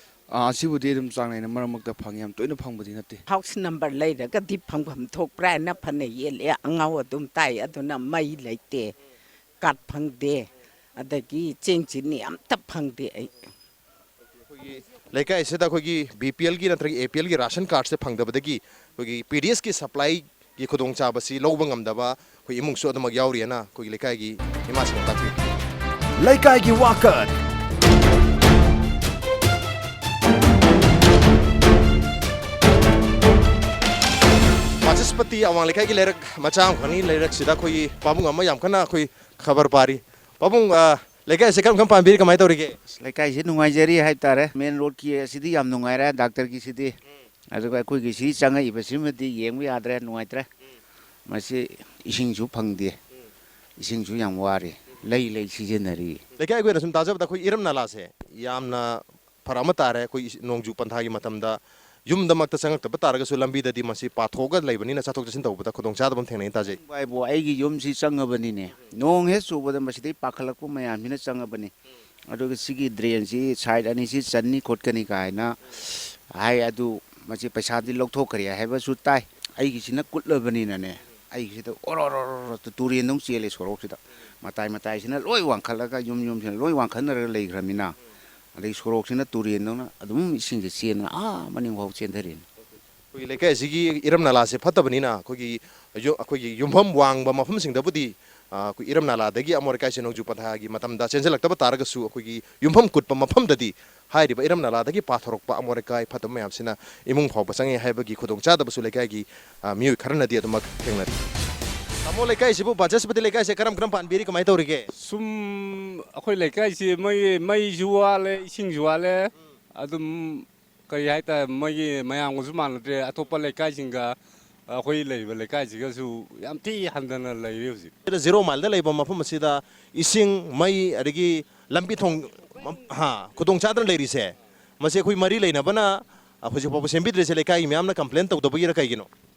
ꯑꯥ, ꯑꯁꯤꯕꯨꯗꯤ ꯑꯗꯨꯝ ꯆꯥꯡ ꯅꯥꯏꯅ ꯃꯔꯛ ꯃꯔꯛꯇ ꯐꯪꯉꯤ, ꯌꯥꯝ ꯇꯣꯏꯅ ꯐꯪꯕꯗꯤ ꯅꯠꯇꯦ꯫ ꯍꯥꯎꯁ ꯅꯝꯕꯔ ꯂꯩꯔꯒꯗꯤ ꯐꯪꯐꯝ ꯊꯣꯛꯄ꯭ꯔꯥ ꯍꯥꯏꯅ ꯐꯅ ꯌꯦꯜꯂꯦ, ꯑꯉꯥꯎ ꯑꯗꯨꯝ ꯇꯥꯏ, ꯑꯗꯨꯅ ꯃꯩ ꯂꯩꯇꯦ, ꯀꯥꯔꯗ ꯐꯪꯗꯦ, ꯑꯗꯒꯤ ꯆꯦꯡ ꯆꯤꯅꯤ ꯑꯝꯇ ꯐꯪꯗꯦ ꯑꯩ꯫ ꯑꯩꯈꯣꯏꯒꯤ ꯂꯩꯀꯥꯏꯁꯤꯗ ꯑꯩꯈꯣꯏꯒꯤ ꯕꯤ ꯄꯤ ꯑꯦꯜꯒꯤ ꯅꯠꯇ꯭ꯔꯒ ꯑꯦ ꯄꯤ ꯑꯦꯜꯒꯤ ꯔꯥꯁꯟ ꯀꯥꯔꯗꯁꯦ ꯐꯪꯗꯕꯗꯒꯤ ꯑꯩꯈꯣꯏꯒꯤ ꯄꯤ ꯗꯤ ꯑꯦꯁꯀꯤ ꯁꯄ꯭ꯂꯥꯏꯒꯤ ꯈꯨꯗꯣꯡꯆꯥꯕꯁꯤ ꯂꯧꯕ ꯉꯝꯗꯕ ꯑꯩꯈꯣꯏ ꯏꯃꯨꯡꯁꯨ ꯑꯗꯨꯃꯛ ꯌꯥꯎꯔꯤꯑꯅ ꯑꯩꯈꯣꯏꯒꯤ ꯂꯩꯀꯥꯏꯒꯤ ꯏꯃꯥꯁꯤꯡꯅ ꯇꯥꯛꯄꯤ꯫ ꯂꯩꯀꯥꯏꯒꯤ ꯋꯥꯀꯠ꯫ ꯃꯥꯆꯁꯄꯇꯤ ꯑꯋꯥꯡ ꯂꯩꯀꯥꯏꯒꯤ ꯂꯩꯔꯛ ꯃꯆꯥ ꯑꯃꯈꯛꯅꯤ꯫ ꯂꯩꯔꯛꯁꯤꯗ ꯑꯩꯈꯣꯏꯒꯤ ꯄꯥꯕꯨꯡ ꯑꯃ ꯌꯥꯝ ꯀꯟꯅ ꯑꯩꯈꯣꯏ ꯈꯕꯔ ꯄꯥꯔꯤ꯫ ꯄꯥꯕꯨꯡ, ꯑ, ꯂꯩꯀꯥꯏꯁꯦ ꯀꯔꯝ ꯀꯔꯝ ꯄꯥꯟꯕꯤꯔꯤ, ꯀꯃꯥꯏꯅ ꯇꯧꯔꯤꯒꯦ? ꯑꯁ, ꯂꯩꯀꯥꯏꯁꯤ ꯅꯨꯡꯉꯥꯏꯖꯔꯤ ꯍꯥꯏꯕ ꯇꯥꯔꯦ꯫ ꯃꯦꯟ ꯔꯣꯗꯀꯤ ꯑꯁꯤꯗꯤ ꯌꯥꯝ ꯅꯨꯡꯉꯥꯏꯔꯦ, ꯗꯥꯛꯇꯔꯒꯤꯁꯤꯗꯤ꯫ ꯑꯗꯨꯒ ꯑꯩꯈꯣꯏꯒꯤ ꯁꯤ ꯆꯪꯉꯛꯏꯕꯁꯤꯃꯗꯤ ꯌꯦꯡꯕ ꯌꯥꯗ꯭ꯔꯦ, ꯅꯨꯡꯉꯥꯏꯇ꯭ꯔꯦ꯫ ꯃꯁꯤ ꯏꯁꯤꯡꯁꯨ ꯐꯪꯗꯦ, ꯏꯁꯤꯡꯁꯨ ꯌꯥꯝ ꯋꯥꯔꯦ, ꯂꯩ ꯂꯩ ꯁꯤꯖꯤꯟꯅꯔꯤ꯫ ꯂꯩꯀꯥꯏꯒꯤ ꯑꯣꯏꯅ ꯁꯨꯝ ꯇꯥꯖꯕꯗ ꯑꯩꯈꯣꯏ ꯏꯔꯝ ꯅꯂꯥꯁꯦ ꯌꯥꯝꯅ ꯐꯔꯛ ꯑꯃ ꯇꯥꯔꯦ꯫ ꯑꯩꯈꯣꯏ ꯏꯁ-, ꯅꯣꯡꯖꯨ ꯄꯟꯊꯥꯒꯤ ꯃꯇꯝꯗ ꯌꯨꯝꯗꯃꯛꯇ ꯆꯪꯉꯛꯇꯕ ꯇꯥꯔꯒꯁꯨ ꯂꯝꯕꯤꯗꯗꯤ ꯃꯁꯤ ꯄꯥꯊꯣꯛꯑꯒ ꯂꯩꯕꯅꯤꯅ ꯆꯠꯊꯣꯛ ꯆꯠꯁꯤꯟ ꯇꯧꯕꯗ ꯈꯨꯗꯣꯡꯆꯥꯗꯕ ꯑꯃ ꯊꯦꯡꯅꯩ, ꯇꯥꯖꯩ꯫ ꯍꯥꯏꯕꯨ ꯑꯩꯒꯤ ꯌꯨꯝꯁꯤ ꯆꯪꯉꯕꯅꯤꯅꯦ, ꯅꯣꯡ ꯍꯦꯛ ꯆꯨꯕꯗ ꯃꯁꯤꯗꯩ ꯄꯥꯈꯠꯂꯛꯄ ꯃꯌꯥꯝꯁꯤꯅ ꯆꯪꯉꯕꯅꯤ꯫ ꯑꯗꯨꯒ ꯁꯤꯒꯤ ꯗ꯭ꯔꯦꯟꯁꯤ ꯁꯥꯏꯠ ꯑꯅꯤꯁꯤ ꯆꯟꯅꯤ ꯈꯣꯠꯀꯅꯤ ꯀꯥꯏꯅ ꯍꯥꯏ, ꯑꯗꯨ ꯃꯁꯤ ꯄꯩꯁꯥꯗꯤ ꯂꯧꯊꯣꯛꯈ꯭ꯔꯦ ꯍꯥꯏꯕꯁꯨ ꯇꯥꯏ꯫ ꯑꯩꯒꯤꯁꯤꯅ ꯀꯨꯠꯂꯕꯅꯤꯅꯅꯦ, ꯑꯩꯁꯤꯗ ꯑꯣꯔꯣ ꯑꯣꯔꯣ ꯑꯣꯔꯣ ꯇꯨ-, ꯇꯨꯔꯦꯟꯗꯧꯅ ꯆꯦꯜꯂꯦ ꯁꯣꯔꯣꯛꯁꯤꯗ꯫ ꯃꯇꯥꯏ ꯃꯇꯥꯏꯁꯤꯅ ꯂꯣꯏ ꯋꯥꯡꯈꯠꯂꯒ, ꯌꯨꯝ ꯌꯨꯝꯁꯤꯅ ꯂꯣꯏ ꯋꯥꯡꯈꯠꯅꯔꯒ ꯂꯩꯈ꯭ꯔꯃꯤꯅ, ꯑꯗꯩ ꯁꯣꯔꯣꯛꯁꯤꯅ ꯇꯨꯔꯦꯟꯗꯧꯅ ꯑꯗꯨꯝ ꯏꯁꯤꯡꯁꯦ ꯆꯦꯟꯗꯅ ꯑꯥ ꯃꯅꯤꯡ ꯐꯥꯎ ꯆꯦꯟꯊꯔꯛꯑꯦ꯫ ꯑꯩꯈꯣꯏꯒꯤ ꯂꯩꯀꯥꯏ ꯑꯁꯤꯒꯤ ꯏꯔꯝ ꯅꯂꯥꯁꯦ ꯐꯠꯇꯕꯅꯤꯅ, ꯑꯩꯈꯣꯏꯒꯤ ꯌꯨ-, ꯑꯩꯈꯣꯏꯒꯤ ꯌꯨꯝꯐꯝ ꯋꯥꯡꯕ ꯃꯐꯝꯁꯤꯡꯗꯕꯨꯗꯤ, ꯑ, ꯑꯩꯈꯣꯏ ꯏꯔꯝ ꯅꯂꯥꯗꯒꯤ ꯑꯃꯣꯠ ꯑꯀꯥꯏꯁꯦ ꯅꯣꯡꯖꯨ ꯄꯟꯊꯥꯒꯤ ꯃꯇꯝꯗ ꯆꯦꯟꯁꯤꯜꯂꯛꯇꯕ ꯇꯥꯔꯒꯁꯨ, ꯑꯩꯈꯣꯏꯒꯤ ꯌꯨꯝꯐꯝ ꯀꯨꯠꯄ ꯃꯐꯝꯗꯗꯤ ꯍꯥꯏꯔꯤꯕ ꯏꯔꯝ ꯅꯂꯥꯗꯒꯤ ꯄꯥꯊꯣꯔꯛꯄ ꯑꯃꯣꯠ ꯑꯀꯥꯏ ꯐꯠꯇꯕ ꯃꯌꯥꯝꯁꯤꯅ ꯏꯃꯨꯡ ꯐꯥꯎꯕ ꯆꯪꯉꯦ ꯍꯥꯏꯕꯒꯤ ꯈꯨꯗꯣꯡꯆꯥꯗꯕꯁꯨ ꯂꯩꯀꯥꯏꯒꯤ, ꯑ, ꯃꯤꯑꯣꯏ ꯈꯔꯅꯗꯤ ꯑꯗꯨꯃꯛ ꯊꯦꯡꯅꯔꯤ꯫ ꯇꯥꯃꯣ, ꯂꯩꯀꯥꯏꯁꯤꯕꯨ, ꯕꯥꯆꯁꯄꯇꯤ ꯂꯩꯀꯥꯏꯁꯦ ꯀꯔꯝ ꯀꯔꯝ ꯄꯥꯟꯕꯤꯔꯤ, ꯀꯃꯥꯏꯅ ꯇꯧꯔꯤꯒꯦ? ꯁꯨꯝ ꯑꯩꯈꯣꯏ ꯂꯩꯀꯥꯏꯁꯤ ꯃꯩ, ꯃꯩꯁꯨ ꯋꯥꯠꯂꯦ, ꯏꯁꯤꯡꯁꯨ ꯋꯥꯠꯂꯦ꯫ ꯑꯗꯨꯝ ꯀꯔꯤ ꯍꯥꯏꯇꯥꯔꯦ, ꯃꯣꯏꯒꯤ ꯃꯌꯥꯝꯒꯁꯨ ꯃꯥꯟꯅꯗ꯭ꯔꯦ꯫ ꯑꯇꯣꯞꯄ ꯂꯩꯀꯥꯏꯁꯤꯡꯒ ꯑꯩꯈꯣꯏ ꯂꯩꯔꯤꯕ ꯂꯩꯀꯥꯏꯁꯤꯒꯁꯨ ꯌꯥꯝ ꯊꯤ ꯍꯟꯊꯅ ꯂꯩꯔꯦ ꯍꯧꯖꯤꯛ꯫ ꯁꯤꯗ ꯖꯤꯔꯣ ꯃꯥꯏꯜꯗ ꯂꯩꯕ ꯃꯐꯝ ꯑꯁꯤꯗ ꯏꯁꯤꯡ, ꯃꯩ, ꯑꯗꯒꯤ ꯂꯝꯕꯤ ꯊꯣꯡ, ꯃ-, ꯍꯥ, ꯈꯨꯗꯣꯡ ꯆꯥꯗꯅ ꯂꯩꯔꯤꯁꯦ, ꯃꯁꯤ ꯑꯩꯈꯣꯏ ꯃꯔꯤ ꯂꯩꯅꯕꯅ ꯍꯧꯖꯤꯛ ꯐꯥꯎꯕ ꯁꯦꯝꯕꯤꯗ꯭ꯔꯤꯁꯦ ꯂꯩꯀꯥꯏꯒꯤ ꯃꯤꯌꯥꯝꯅ ꯀꯝꯄ꯭ꯂꯦꯟ ꯇꯧꯗꯕꯒꯤꯔ ꯀꯩꯒꯤꯅꯣ?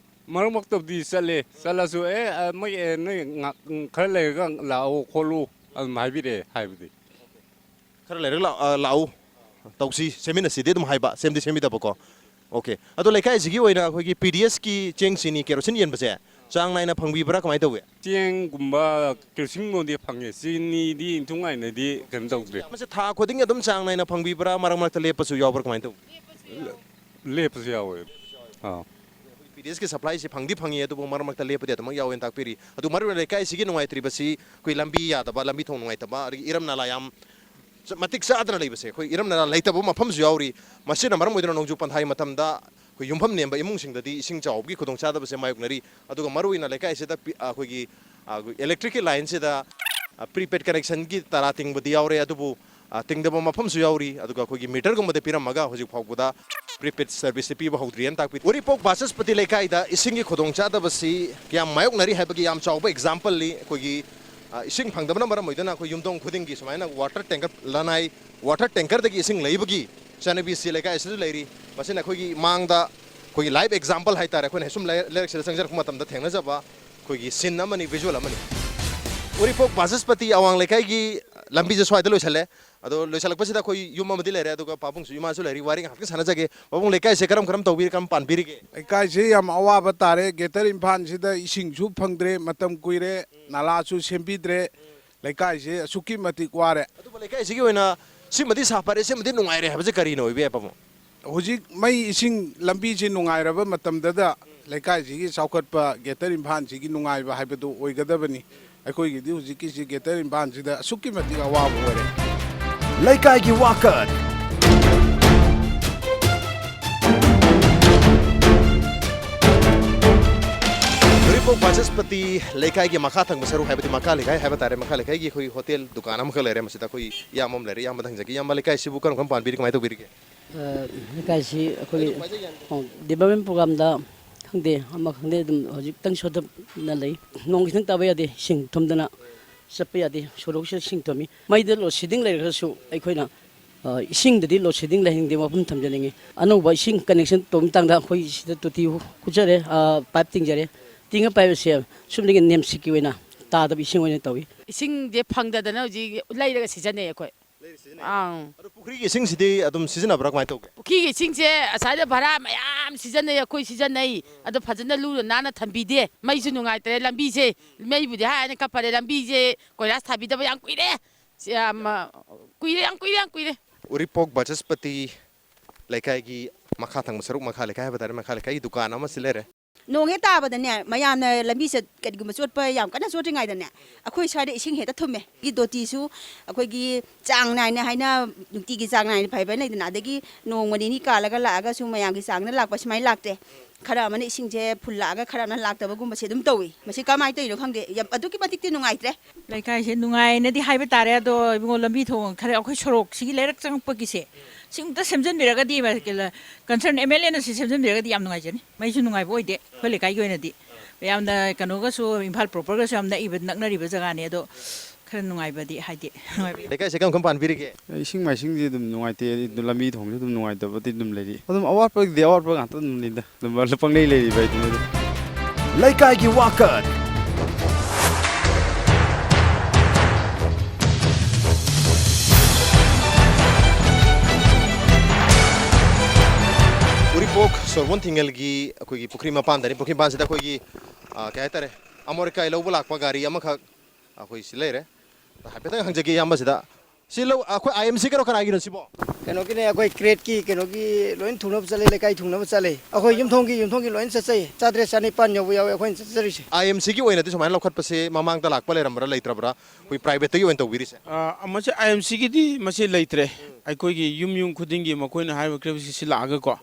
ꯃꯔꯛ ꯃꯔꯛꯇꯕꯨꯗꯤ ꯆꯠꯂꯦ, ꯆꯠꯂꯁꯨ, "ꯑꯦ, ꯑ, ꯃꯣꯏ, ꯑꯦ, ꯅꯣꯏ ꯉꯥꯛ-, ꯎꯝ, ꯈꯔ ꯂꯩꯔꯒ ꯂꯥꯛꯑꯣ ꯈꯣꯠꯂꯨ" ꯑꯗꯨꯝ ꯍꯥꯏꯕꯤꯔꯛꯑꯦ ꯍꯥꯏꯕꯗꯤ꯫ ꯈꯔ ꯂꯩꯔꯒ ꯂꯥꯛ-, ꯑ, ꯂꯥꯛꯎ, ꯇꯧꯁꯤ, ꯁꯦꯝꯃꯤꯟꯅꯁꯤꯗꯤ ꯑꯗꯨꯝ ꯍꯥꯏꯕ, ꯁꯦꯝꯗꯤ ꯁꯦꯝꯕꯤꯗꯕꯀꯣ꯫ ꯑꯣꯀꯦ꯫ ꯑꯗꯣ ꯂꯩꯀꯥꯏꯁꯤꯒꯤ ꯑꯣꯏꯅ ꯑꯩꯈꯣꯏꯒꯤ ꯄꯤ ꯗꯤ ꯑꯦꯁꯀꯤ ꯆꯦꯡ, ꯆꯤꯅꯤ, ꯀꯦꯔꯣꯁꯤꯟ ꯌꯦꯟꯕꯁꯦ ꯆꯥꯡ ꯅꯥꯏꯅ ꯐꯪꯕꯤꯕ꯭ꯔꯥ, ꯀꯃꯥꯏꯅ ꯇꯧꯏ? ꯆꯦꯡꯒꯨꯝꯕ, ꯀꯦꯔꯣꯁꯤꯟꯒꯨꯝꯕꯗꯤ ꯐꯪꯉꯦ, ꯆꯤꯅꯤꯗꯤ ꯏꯟꯊꯨꯡ ꯉꯥꯏꯅꯗꯤ ꯀꯩꯅꯣ ꯇꯧꯗ꯭ꯔꯦ꯫ ꯃꯁꯤ ꯊꯥ ꯈꯨꯗꯤꯡꯒꯤ ꯑꯗꯨꯝ ꯆꯥꯡ ꯅꯥꯏꯅ ꯐꯪꯕꯤꯕ꯭ꯔꯥ, ꯃꯔꯛ ꯃꯔꯛꯇ ꯂꯦꯞꯄꯁꯨ ꯌꯥꯎꯕ꯭ꯔꯥ, ꯀꯃꯥꯏꯅ ꯇꯧꯏ? ꯂꯦꯞꯄꯁꯨ ꯌꯥꯎꯋꯦ꯫ ꯑꯥ꯫ ꯄꯤ ꯗꯤ ꯑꯦꯁꯀꯤ ꯁꯄ꯭ꯂꯥꯏꯁꯤ ꯐꯪꯗꯤ ꯐꯪꯉꯤ, ꯑꯗꯨꯕꯨ ꯃꯔꯛ ꯃꯔꯛꯇ ꯂꯦꯞꯄꯗꯤ ꯑꯗꯨꯃꯛ ꯌꯥꯎꯋꯦꯅ ꯇꯥꯛꯄꯤꯔꯤ꯫ ꯑꯗꯨ ꯃꯔꯨꯑꯣꯏꯅ ꯂꯩꯀꯥꯏꯁꯤꯒꯤ ꯅꯨꯡꯉꯥꯏꯇ꯭ꯔꯤꯕꯁꯤ ꯑꯩꯈꯣꯏ ꯂꯝꯕꯤ ꯌꯥꯗꯕ, ꯂꯝꯕꯤ ꯊꯣꯡ ꯅꯨꯡꯉꯥꯏꯇꯕ, ꯑꯗꯒꯤ ꯏꯔꯝ ꯅꯂꯥ ꯌꯥꯝ ꯆ-, ꯃꯇꯤꯛ ꯆꯥꯗꯅ ꯂꯩꯕꯁꯦ, ꯑꯩꯈꯣꯏ ꯏꯔꯝ ꯅꯂꯥ ꯂꯩꯇꯕ ꯃꯐꯝꯁꯨ ꯌꯥꯎꯔꯤ꯫ ꯃꯁꯤꯅ ꯃꯔꯝ ꯑꯣꯏꯗꯨꯅ ꯅꯣꯡꯖꯨ ꯄꯟꯊꯥꯒꯤ ꯃꯇꯝꯗ ꯑꯩꯈꯣꯏ ꯌꯨꯝꯐꯝ ꯅꯦꯝꯕ ꯏꯃꯨꯡꯁꯤꯡꯗꯗꯤ ꯏꯁꯤꯡ ꯆꯥꯎꯕꯒꯤ ꯈꯨꯗꯣꯡꯆꯥꯗꯕꯁꯦ ꯃꯥꯌꯣꯛꯅꯔꯤ꯫ ꯑꯗꯨꯒ ꯃꯔꯨꯑꯣꯏꯅ ꯂꯩꯀꯥꯏꯁꯤꯗ ꯄꯤ-, ꯑꯩꯈꯣꯏꯒꯤ, ꯑ, ꯏꯂꯦꯛꯇ꯭ꯔꯤꯛꯀꯤ ꯂꯥꯏꯟꯁꯤꯗ, ꯑ, ꯄ꯭ꯔꯤꯄꯦꯗ ꯀꯅꯦꯛꯁꯟꯒꯤ ꯇꯔꯥ ꯇꯤꯡꯕꯗꯤ ꯌꯥꯎꯔꯦ, ꯑꯗꯨꯕꯨ, ꯑ, ꯇꯤꯡꯗꯕ ꯃꯐꯝꯁꯨ ꯌꯥꯎꯔꯤ꯫ ꯑꯗꯨꯒ ꯑꯩꯈꯣꯏꯒꯤ ꯃꯤꯇꯔꯒꯨꯝꯕꯗ ꯄꯤꯔꯝꯃꯒ ꯍꯧꯖꯤꯛ ꯐꯥꯎꯕꯗ ꯄ꯭ꯔꯤꯄꯦꯗ ꯁꯔꯚꯤꯁꯁꯤ ꯄꯤꯕ ꯍꯧꯗ꯭ꯔꯤꯑꯅ ꯇꯥꯛꯄꯤ꯫ ꯎꯔꯤꯄꯣꯛ ꯕꯥꯆꯁꯄꯇꯤ ꯂꯩꯀꯥꯏꯗ ꯏꯁꯤꯡꯒꯤ ꯈꯨꯗꯣꯡꯆꯥꯗꯕꯁꯤ ꯀꯌꯥꯝ ꯃꯥꯌꯣꯛꯅꯔꯤ ꯍꯥꯏꯕꯒꯤ ꯌꯥꯝ ꯆꯥꯎꯕ ꯑꯦꯛꯖꯥꯝꯄꯜꯅꯤ꯫ ꯑꯩꯈꯣꯏꯒꯤ, ꯑ, ꯏꯁꯤꯡ ꯐꯪꯗꯕꯅ ꯃꯔꯝ ꯑꯣꯏꯗꯨꯅ ꯑꯩꯈꯣꯏ ꯌꯨꯝꯊꯣꯡ ꯈꯨꯗꯤꯡꯒꯤ ꯁꯨꯃꯥꯏꯅ ꯋꯥꯇꯔ ꯇꯦꯡꯀꯔ, ꯂꯅꯥꯏ ꯋꯥꯇꯔ ꯇꯦꯡꯀꯔꯗꯒꯤ ꯏꯁꯤꯡ ꯂꯩꯕꯒꯤ ꯆꯠꯅꯕꯤꯁꯤ ꯂꯩꯀꯥꯏ ꯑꯁꯤꯗ ꯂꯩꯔꯤ꯫ ꯃꯁꯤꯅ ꯑꯩꯈꯣꯏꯒꯤ ꯃꯥꯡꯗ ꯑꯩꯈꯣꯏꯒꯤ ꯂꯥꯏꯐ ꯑꯦꯛꯖꯥꯝꯄꯜ ꯍꯥꯏꯇꯥꯔꯦ, ꯑꯩꯈꯣꯏꯅ ꯁꯨꯝ ꯂꯩ-, ꯂꯩꯔꯛꯁꯤꯗ ꯆꯪꯖꯔꯛꯄ ꯃꯇꯝꯗ ꯊꯦꯡꯅꯖꯕ ꯑꯩꯈꯣꯏꯒꯤ ꯁꯤꯟ ꯑꯃꯅꯤ, ꯚꯤꯖꯨꯋꯦꯜ ꯑꯃꯅꯤ꯫ ꯎꯔꯤꯄꯣꯛ ꯕꯥꯆꯁꯄꯇꯤ ꯑꯋꯥꯡ ꯂꯩꯀꯥꯏꯒꯤ ꯂꯝꯕꯤꯁꯦ ꯁ꯭ꯋꯥꯏꯗ ꯂꯣꯏꯁꯜꯂꯦ꯫ ꯑꯗꯣ ꯂꯣꯏꯁꯤꯜꯂꯛꯄꯁꯤꯗ ꯑꯩꯈꯣꯏ ꯌꯨꯝ ꯑꯃꯗꯤ ꯂꯩꯔꯦ, ꯑꯗꯨꯒ ꯄꯥꯕꯨꯡꯁꯨ, ꯏꯃꯥꯁꯨ ꯂꯩꯔꯤ, ꯋꯥꯔꯤ ꯉꯥꯏꯍꯥꯛꯇꯪ ꯁꯥꯟꯅꯖꯒꯦ꯫ ꯄꯥꯕꯨꯡ, ꯂꯩꯀꯥꯏꯁꯦ ꯀꯔꯝ ꯀꯔꯝ ꯇꯧꯕꯤꯔꯤ, ꯀꯔꯝ ꯄꯥꯟꯕꯤꯔꯤꯒꯦ? ꯂꯩꯀꯥꯏꯁꯦ ꯌꯥꯝ ꯑꯋꯥꯕ ꯇꯥꯔꯦ꯫ ꯒꯦꯇꯔ ꯏꯝꯐꯥꯜꯁꯤꯗ ꯏꯁꯤꯡꯁꯨ ꯐꯪꯗ꯭ꯔꯦ, ꯃꯇꯝ ꯀꯨꯏꯔꯦ, ꯅꯂꯥꯁꯨ ꯁꯦꯝꯕꯤꯗ꯭ꯔꯦ꯫ ꯂꯩꯀꯥꯏꯁꯦ ꯑꯁꯨꯛꯀꯤ ꯃꯇꯤꯛ ꯋꯥꯔꯦ꯫ ꯑꯗꯨꯕꯨ ꯂꯩꯀꯥꯏꯁꯤꯒꯤ ꯑꯣꯏꯅ ꯁꯤꯃꯗꯤ ꯁꯥꯐꯔꯦ, ꯁꯤꯃꯗꯤ ꯅꯨꯡꯉꯥꯏꯔꯦ ꯍꯥꯏꯕꯁꯦ ꯀꯔꯤꯅ ꯑꯣꯏꯕ ꯌꯥꯏ, ꯄꯥꯕꯨꯡ? ꯍꯧꯖꯤꯛ ꯃꯩ ꯏꯁꯤꯡ ꯂꯝꯕꯤꯁꯤ ꯅꯨꯡꯉꯥꯏꯔꯕ ꯃꯇꯝꯗꯗ ꯂꯩꯀꯥꯏꯁꯤꯒꯤ ꯆꯥꯎꯈꯠꯄ, ꯒꯦꯇꯔ ꯏꯝꯐꯥꯜꯁꯤꯒꯤ ꯅꯨꯡꯉꯥꯏꯕ ꯍꯥꯏꯕꯗꯨ ꯑꯣꯏꯒꯗꯕꯅꯤ꯫ ꯑꯩꯈꯣꯏꯒꯤꯗꯤ ꯍꯧꯖꯤꯛꯀꯤꯁꯤ ꯒꯦꯇꯔ ꯏꯝꯐꯥꯜꯁꯤꯗ ꯑꯁꯨꯛꯀꯤ ꯃꯇꯤꯛ ꯑꯋꯥꯕ ꯑꯣꯏꯔꯦ꯫ ꯂꯩꯀꯥꯏꯒꯤ ꯋꯥꯀꯠ꯫ ꯎꯔꯤꯄꯣꯛ ꯕꯥꯆꯁꯄꯇꯤ ꯂꯩꯀꯥꯏꯒꯤ ꯃꯈꯥ ꯊꯪꯕ ꯁꯔꯨꯛ, ꯍꯥꯏꯕꯗꯤ ꯃꯈꯥ ꯂꯩꯀꯥꯏ ꯍꯥꯏꯕ ꯇꯥꯔꯦ, ꯃꯈꯥ ꯂꯩꯀꯥꯏꯒꯤ ꯑꯩꯈꯣꯏ ꯍꯣꯇꯦꯜ ꯗꯨꯀꯥꯟ ꯑꯃꯈꯛ ꯂꯩꯔꯦ꯫ ꯃꯁꯤꯗ ꯑꯩꯈꯣꯏ ꯏꯌꯥꯝꯕ ꯑꯃ ꯂꯩꯔꯦ꯫ ꯏꯌꯥꯝꯕꯗ ꯍꯪꯖꯒꯦ꯫ ꯏꯌꯥꯝꯕ, ꯂꯩꯀꯥꯏꯁꯤꯕꯨ ꯀꯔꯝ ꯀꯔꯝ ꯄꯥꯟꯕꯤꯔꯤ, ꯀꯃꯥꯏꯅ ꯇꯧꯕꯤꯔꯤꯒꯦ? ꯑ, ꯂꯩꯀꯥꯏꯁꯤ ꯑꯩꯈꯣꯏꯒꯤ, ꯑꯣ, development programꯗ ꯈꯪꯗꯦ, ꯑꯃ ꯈꯪꯗꯦ, ꯑꯗꯨꯝ ꯍꯧꯖꯤꯛꯇꯪ ꯁꯣꯊꯅ ꯂꯩ꯫ ꯅꯣꯡ ꯈꯤꯇꯪ ꯇꯥꯕ ꯌꯥꯗꯦ, ꯏꯁꯤꯡ ꯊꯨꯝꯗꯅ ꯆꯠꯄ ꯌꯥꯗꯦ꯫ ꯁꯣꯔꯣꯛꯁꯤꯗ ꯏꯁꯤꯡ ꯊꯨꯝꯃꯤ꯫ ꯃꯩꯗ load shedding ꯂꯩꯔꯒꯁꯨ ꯑꯩꯈꯣꯏꯅ, ꯑ, ꯏꯁꯤꯡꯗꯗꯤ load shedding ꯂꯩꯍꯟꯅꯤꯡꯗꯦ, ꯋꯥꯐꯝ ꯊꯝꯖꯅꯤꯡꯉꯤ꯫ ꯑꯅꯧꯕ ꯏꯁꯤꯡ connection ꯇꯧꯕ ꯃꯇꯥꯡꯗ ꯑꯩꯈꯣꯏ ꯁꯤꯗ ꯇꯣꯇꯤ ꯍꯨꯠꯆꯔꯦ, ꯑ, pipe ꯇꯤꯡꯖꯔꯦ꯫ ꯇꯤꯡꯉ ꯄꯥꯏꯕꯁꯦ ꯁꯨꯝꯗꯒꯤ ꯅꯦꯝꯁꯤꯛꯀꯤ ꯑꯣꯏꯅ ꯇꯥꯗꯕ ꯏꯁꯤꯡ ꯑꯣꯏꯅ ꯇꯧꯏ꯫ ꯏꯁꯤꯡꯁꯦ ꯐꯪꯗꯗꯅ ꯍꯧꯖꯤꯛ ꯂꯩꯔꯒ ꯁꯤꯖꯤꯟꯅꯩ ꯑꯩꯈꯣꯏ꯫ ꯑꯪ꯫ ꯑꯗꯣ ꯄꯨꯈ꯭ꯔꯤꯒꯤ ꯏꯁꯤꯡꯁꯤꯗꯤ ꯑꯗꯨꯝ ꯁꯤꯖꯤꯟꯅꯕ꯭ꯔꯥ, ꯀꯃꯥꯏꯅ ꯇꯧꯒꯦ? ꯄꯨꯈ꯭ꯔꯤꯒꯤ ꯏꯁꯤꯡꯁꯦ ꯑꯁ꯭ꯋꯥꯏꯗ ꯚꯔꯥ ꯃꯌꯥꯝ ꯁꯤꯖꯤꯟꯅꯩ, ꯑꯩꯈꯣꯏ ꯁꯤꯖꯤꯟꯅꯩ꯫ ꯑꯗꯣ ꯐꯖꯅ ꯂꯨꯅ ꯅꯥꯟꯅ ꯊꯝꯕꯤꯗꯦ꯫ ꯃꯩꯁꯨ ꯅꯨꯡꯉꯥꯏꯇ꯭ꯔꯦ, ꯂꯝꯕꯤꯁꯦ, ꯃꯩꯕꯨꯗꯤ ꯍꯥꯏ ꯍꯥꯏꯅ ꯀꯞꯄꯔꯦ, ꯂꯝꯕꯤꯁꯦ ꯀꯣꯏꯂꯥꯁ ꯊꯥꯕꯤꯗꯕ ꯌꯥꯝ ꯀꯨꯏꯔꯦ꯫ ꯁꯤ ꯌꯥꯝ, ꯑ, ꯀꯨꯏꯔꯦ, ꯌꯥꯝ ꯀꯨꯏꯔꯦ, ꯌꯥꯝ ꯀꯨꯏꯔꯦ꯫ ꯎꯔꯤꯄꯣꯛ ꯕꯥꯆꯁꯄꯇꯤ ꯂꯩꯀꯥꯏꯒꯤ ꯃꯈꯥ ꯊꯪꯕ ꯁꯔꯨꯛ, ꯃꯈꯥ ꯂꯩꯀꯥꯏ ꯍꯥꯏꯕ ꯇꯥꯔꯦ, ꯃꯈꯥ ꯂꯩꯀꯥꯏꯒꯤ ꯗꯨꯀꯥꯟ ꯑꯃꯁꯨ ꯂꯩꯔꯦ꯫ ꯅꯣꯡ ꯍꯦꯛ ꯇꯥꯕꯗꯅꯦ, ꯃꯌꯥꯝꯅ ꯂꯝꯕꯤ ꯆꯠ-, ꯀꯔꯤꯒꯨꯝꯕ ꯆꯣꯠꯄ ꯌꯥꯝ ꯀꯟꯅ ꯆꯣꯠꯇ꯭ꯔꯤꯉꯩꯗꯅꯦ, ꯑꯩꯈꯣꯏ ꯁ꯭ꯋꯥꯏꯗ ꯏꯁꯤꯡ ꯍꯦꯛꯇ ꯊꯨꯝꯃꯦ꯫ ꯒꯤ ꯇꯣꯇꯤꯁꯨ ꯑꯩꯈꯣꯏꯒꯤ ꯆꯥꯡ ꯅꯥꯏꯅ ꯍꯥꯏꯅ, ꯅꯨꯡꯇꯤꯒꯤ ꯆꯥꯡ ꯅꯥꯏꯅ ꯐꯥꯏꯕꯔ ꯂꯩꯗꯅ, ꯑꯗꯒꯤ ꯅꯣꯡꯃ ꯅꯤꯅꯤ ꯀꯥꯜꯂꯒ ꯂꯥꯛꯑꯒꯁꯨ ꯃꯌꯥꯝꯒꯤ ꯆꯥꯡꯗ ꯂꯥꯛꯄ ꯁꯨꯃꯥꯏꯅ ꯂꯥꯛꯇꯦ꯫ ꯈꯔ ꯑꯃꯅ ꯏꯁꯤꯡꯁꯦ ꯐꯨꯜꯂꯛꯑꯒ ꯈꯔ ꯑꯃꯅ ꯂꯥꯛꯇꯕꯒꯨꯝꯕꯁꯦ ꯑꯗꯨꯝ ꯇꯧꯏ꯫ ꯃꯁꯤ ꯀꯃꯥꯏꯅ ꯇꯧꯔꯤꯅꯣ ꯈꯪꯗꯦ, ꯌꯥꯝ ꯑꯗꯨꯛꯀꯤ ꯃꯇꯤꯛꯇꯤ ꯅꯨꯡꯉꯥꯏꯇ꯭ꯔꯦ꯫ ꯂꯩꯀꯥꯏꯁꯦ ꯅꯨꯡꯉꯥꯏꯅꯗꯤ ꯍꯥꯏꯕ ꯇꯥꯔꯦ, ꯑꯗꯣ ꯏꯕꯨꯡꯉꯣ, ꯂꯝꯕꯤ ꯊꯣꯡ ꯈꯔ, ꯑꯩꯈꯣꯏ ꯁꯣꯔꯣꯛꯁꯤꯒꯤ ꯂꯩꯔꯛ ꯆꯪꯉꯛꯄꯒꯤꯁꯦ ꯁꯤ ꯑꯝꯇ ꯁꯦꯝꯖꯤꯟꯕꯤꯔꯒꯗꯤ, concern MLAꯅ ꯁꯤ ꯁꯦꯝꯖꯤꯟꯕꯤꯔꯒꯗꯤ ꯌꯥꯝ ꯅꯨꯡꯉꯥꯏꯖꯅꯤ꯫ ꯃꯩꯁꯨ ꯅꯨꯡꯉꯥꯏꯕ ꯑꯣꯏꯗꯦ ꯑꯩꯈꯣꯏ ꯂꯩꯀꯥꯏꯒꯤ ꯑꯣꯏꯅꯗꯤ꯫ ꯌꯥꯝꯅ ꯀꯩꯅꯣꯒꯁꯨ, ꯏꯝꯐꯥꯜ properꯒꯁꯨ ꯌꯥꯝ ꯅꯛꯏꯕ, ꯅꯛꯅꯔꯤꯕ ꯖꯒꯥꯅꯤ꯫ ꯑꯗꯣ ꯈꯔ ꯅꯨꯡꯉꯥꯏꯕꯗꯤ, ꯍꯥꯏꯗꯤ, ꯅꯨꯡꯉꯥꯏꯕ ꯂꯩꯀꯥꯏꯁꯦ ꯀꯔꯝ ꯀꯔꯝ ꯄꯥꯟꯕꯤꯔꯤꯒꯦ? ꯏꯁꯤꯡ ꯃꯥꯏꯁꯤꯡꯗꯤ ꯑꯗꯨꯝ ꯅꯨꯡꯉꯥꯏꯇꯦ, ꯑꯗꯨ ꯂꯝꯕꯤ ꯊꯣꯡꯁꯨ ꯑꯗꯨꯝ ꯅꯨꯡꯉꯥꯏꯇꯕꯗꯤ ꯑꯗꯨꯝ ꯂꯩꯔꯤ꯫ ꯑꯗꯨꯝ ꯑꯋꯥꯠꯄꯒꯤꯗꯤ ꯑꯋꯥꯠꯄ ꯉꯥꯛꯇ ꯑꯗꯨꯝ ꯂꯩꯗ꯫ ꯑꯗꯨꯝ ꯄꯪꯂꯩ ꯂꯩꯔꯤꯕ ꯍꯥꯏꯗꯨꯅꯤ꯫ ꯂꯩꯀꯥꯏꯒꯤ ꯋꯥꯀꯠ꯫ ꯀꯣꯛ ꯁꯣꯔꯕꯣꯟ ꯊꯤꯡꯉꯦꯜꯒꯤ ꯑꯩꯈꯣꯏꯒꯤ ꯄꯨꯈ꯭ꯔꯤ ꯃꯄꯥꯟꯗꯅꯤ꯫ ꯄꯨꯈ꯭ꯔꯤ ꯃꯄꯥꯟꯁꯤꯗ ꯑꯩꯈꯣꯏꯒꯤ, ꯑ, ꯀꯩ ꯍꯥꯏꯇꯥꯔꯦ, ꯑꯃꯣꯠ ꯑꯀꯥꯏ ꯂꯧꯕ ꯂꯥꯛꯄ ꯒꯥꯔꯤ ꯑꯃꯈꯛ ꯑꯩꯈꯣꯏ ꯁꯤ ꯂꯩꯔꯦ꯫ ꯍꯥꯏꯐꯦꯠꯇꯪ ꯍꯪꯖꯒꯦ ꯏꯌꯥꯝꯕꯁꯤꯗ꯫ ꯁꯤ ꯂꯧ, ꯑꯩꯈꯣꯏ ꯑꯥꯏ ꯑꯦꯝ ꯁꯤ ꯀꯩꯅꯣ ꯀꯅꯥꯒꯤꯅꯣ ꯁꯤꯕꯣ? ꯀꯩꯅꯣꯒꯤꯅꯦ, ꯑꯩꯈꯣꯏ ꯀ꯭ꯔꯦꯠꯀꯤ ꯀꯩꯅꯣꯒꯤ ꯂꯣꯏ ꯊꯨꯡꯅꯕ ꯆꯠꯂꯦ, ꯂꯩꯀꯥꯏ ꯊꯨꯡꯅꯕ ꯆꯠꯂꯦ꯫ ꯑꯩꯈꯣꯏ ꯌꯨꯝꯊꯣꯡꯒꯤ, ꯌꯨꯝꯊꯣꯡꯒꯤ ꯂꯣꯏ ꯆꯠꯆꯩ꯫ ꯆꯥꯇ꯭ꯔꯦꯠ ꯆꯅꯤꯄꯥꯟ ꯌꯧꯕ ꯌꯥꯎꯋꯦ ꯑꯩꯈꯣꯏꯅ ꯆꯠꯆꯔꯤꯁꯦ꯫ ꯑꯥꯏ ꯑꯦꯝ ꯁꯤꯒꯤ ꯑꯣꯏꯅꯗꯤ ꯁꯨꯃꯥꯏꯅ ꯂꯧꯈꯠꯄꯁꯦ ꯃꯃꯥꯡꯗ ꯂꯥꯛꯄ ꯂꯩꯔꯝꯕ꯭ꯔꯥ, ꯂꯩꯇ꯭ꯔꯕ꯭ꯔꯥ? ꯑꯩꯈꯣꯏ ꯄ꯭ꯔꯥꯏꯚꯦꯠꯇꯒꯤ ꯑꯣꯏꯅ ꯇꯧꯕꯤꯔꯤꯁꯦ? ꯑ, ꯃꯁꯤ ꯑꯥꯏ ꯑꯦꯝ ꯁꯤꯒꯤꯗꯤ ꯃꯁꯤ ꯂꯩꯇ꯭ꯔꯦ꯫ ꯑꯩꯈꯣꯏꯒꯤ ꯌꯨꯝ ꯌꯨꯝ ꯈꯨꯗꯤꯡꯒꯤ ꯃꯈꯣꯏꯅ ꯍꯥꯏꯔꯤꯕ ꯀ꯭ꯔꯦꯠꯁꯤ ꯁꯤ ꯂꯥꯛꯑꯒꯀꯣ,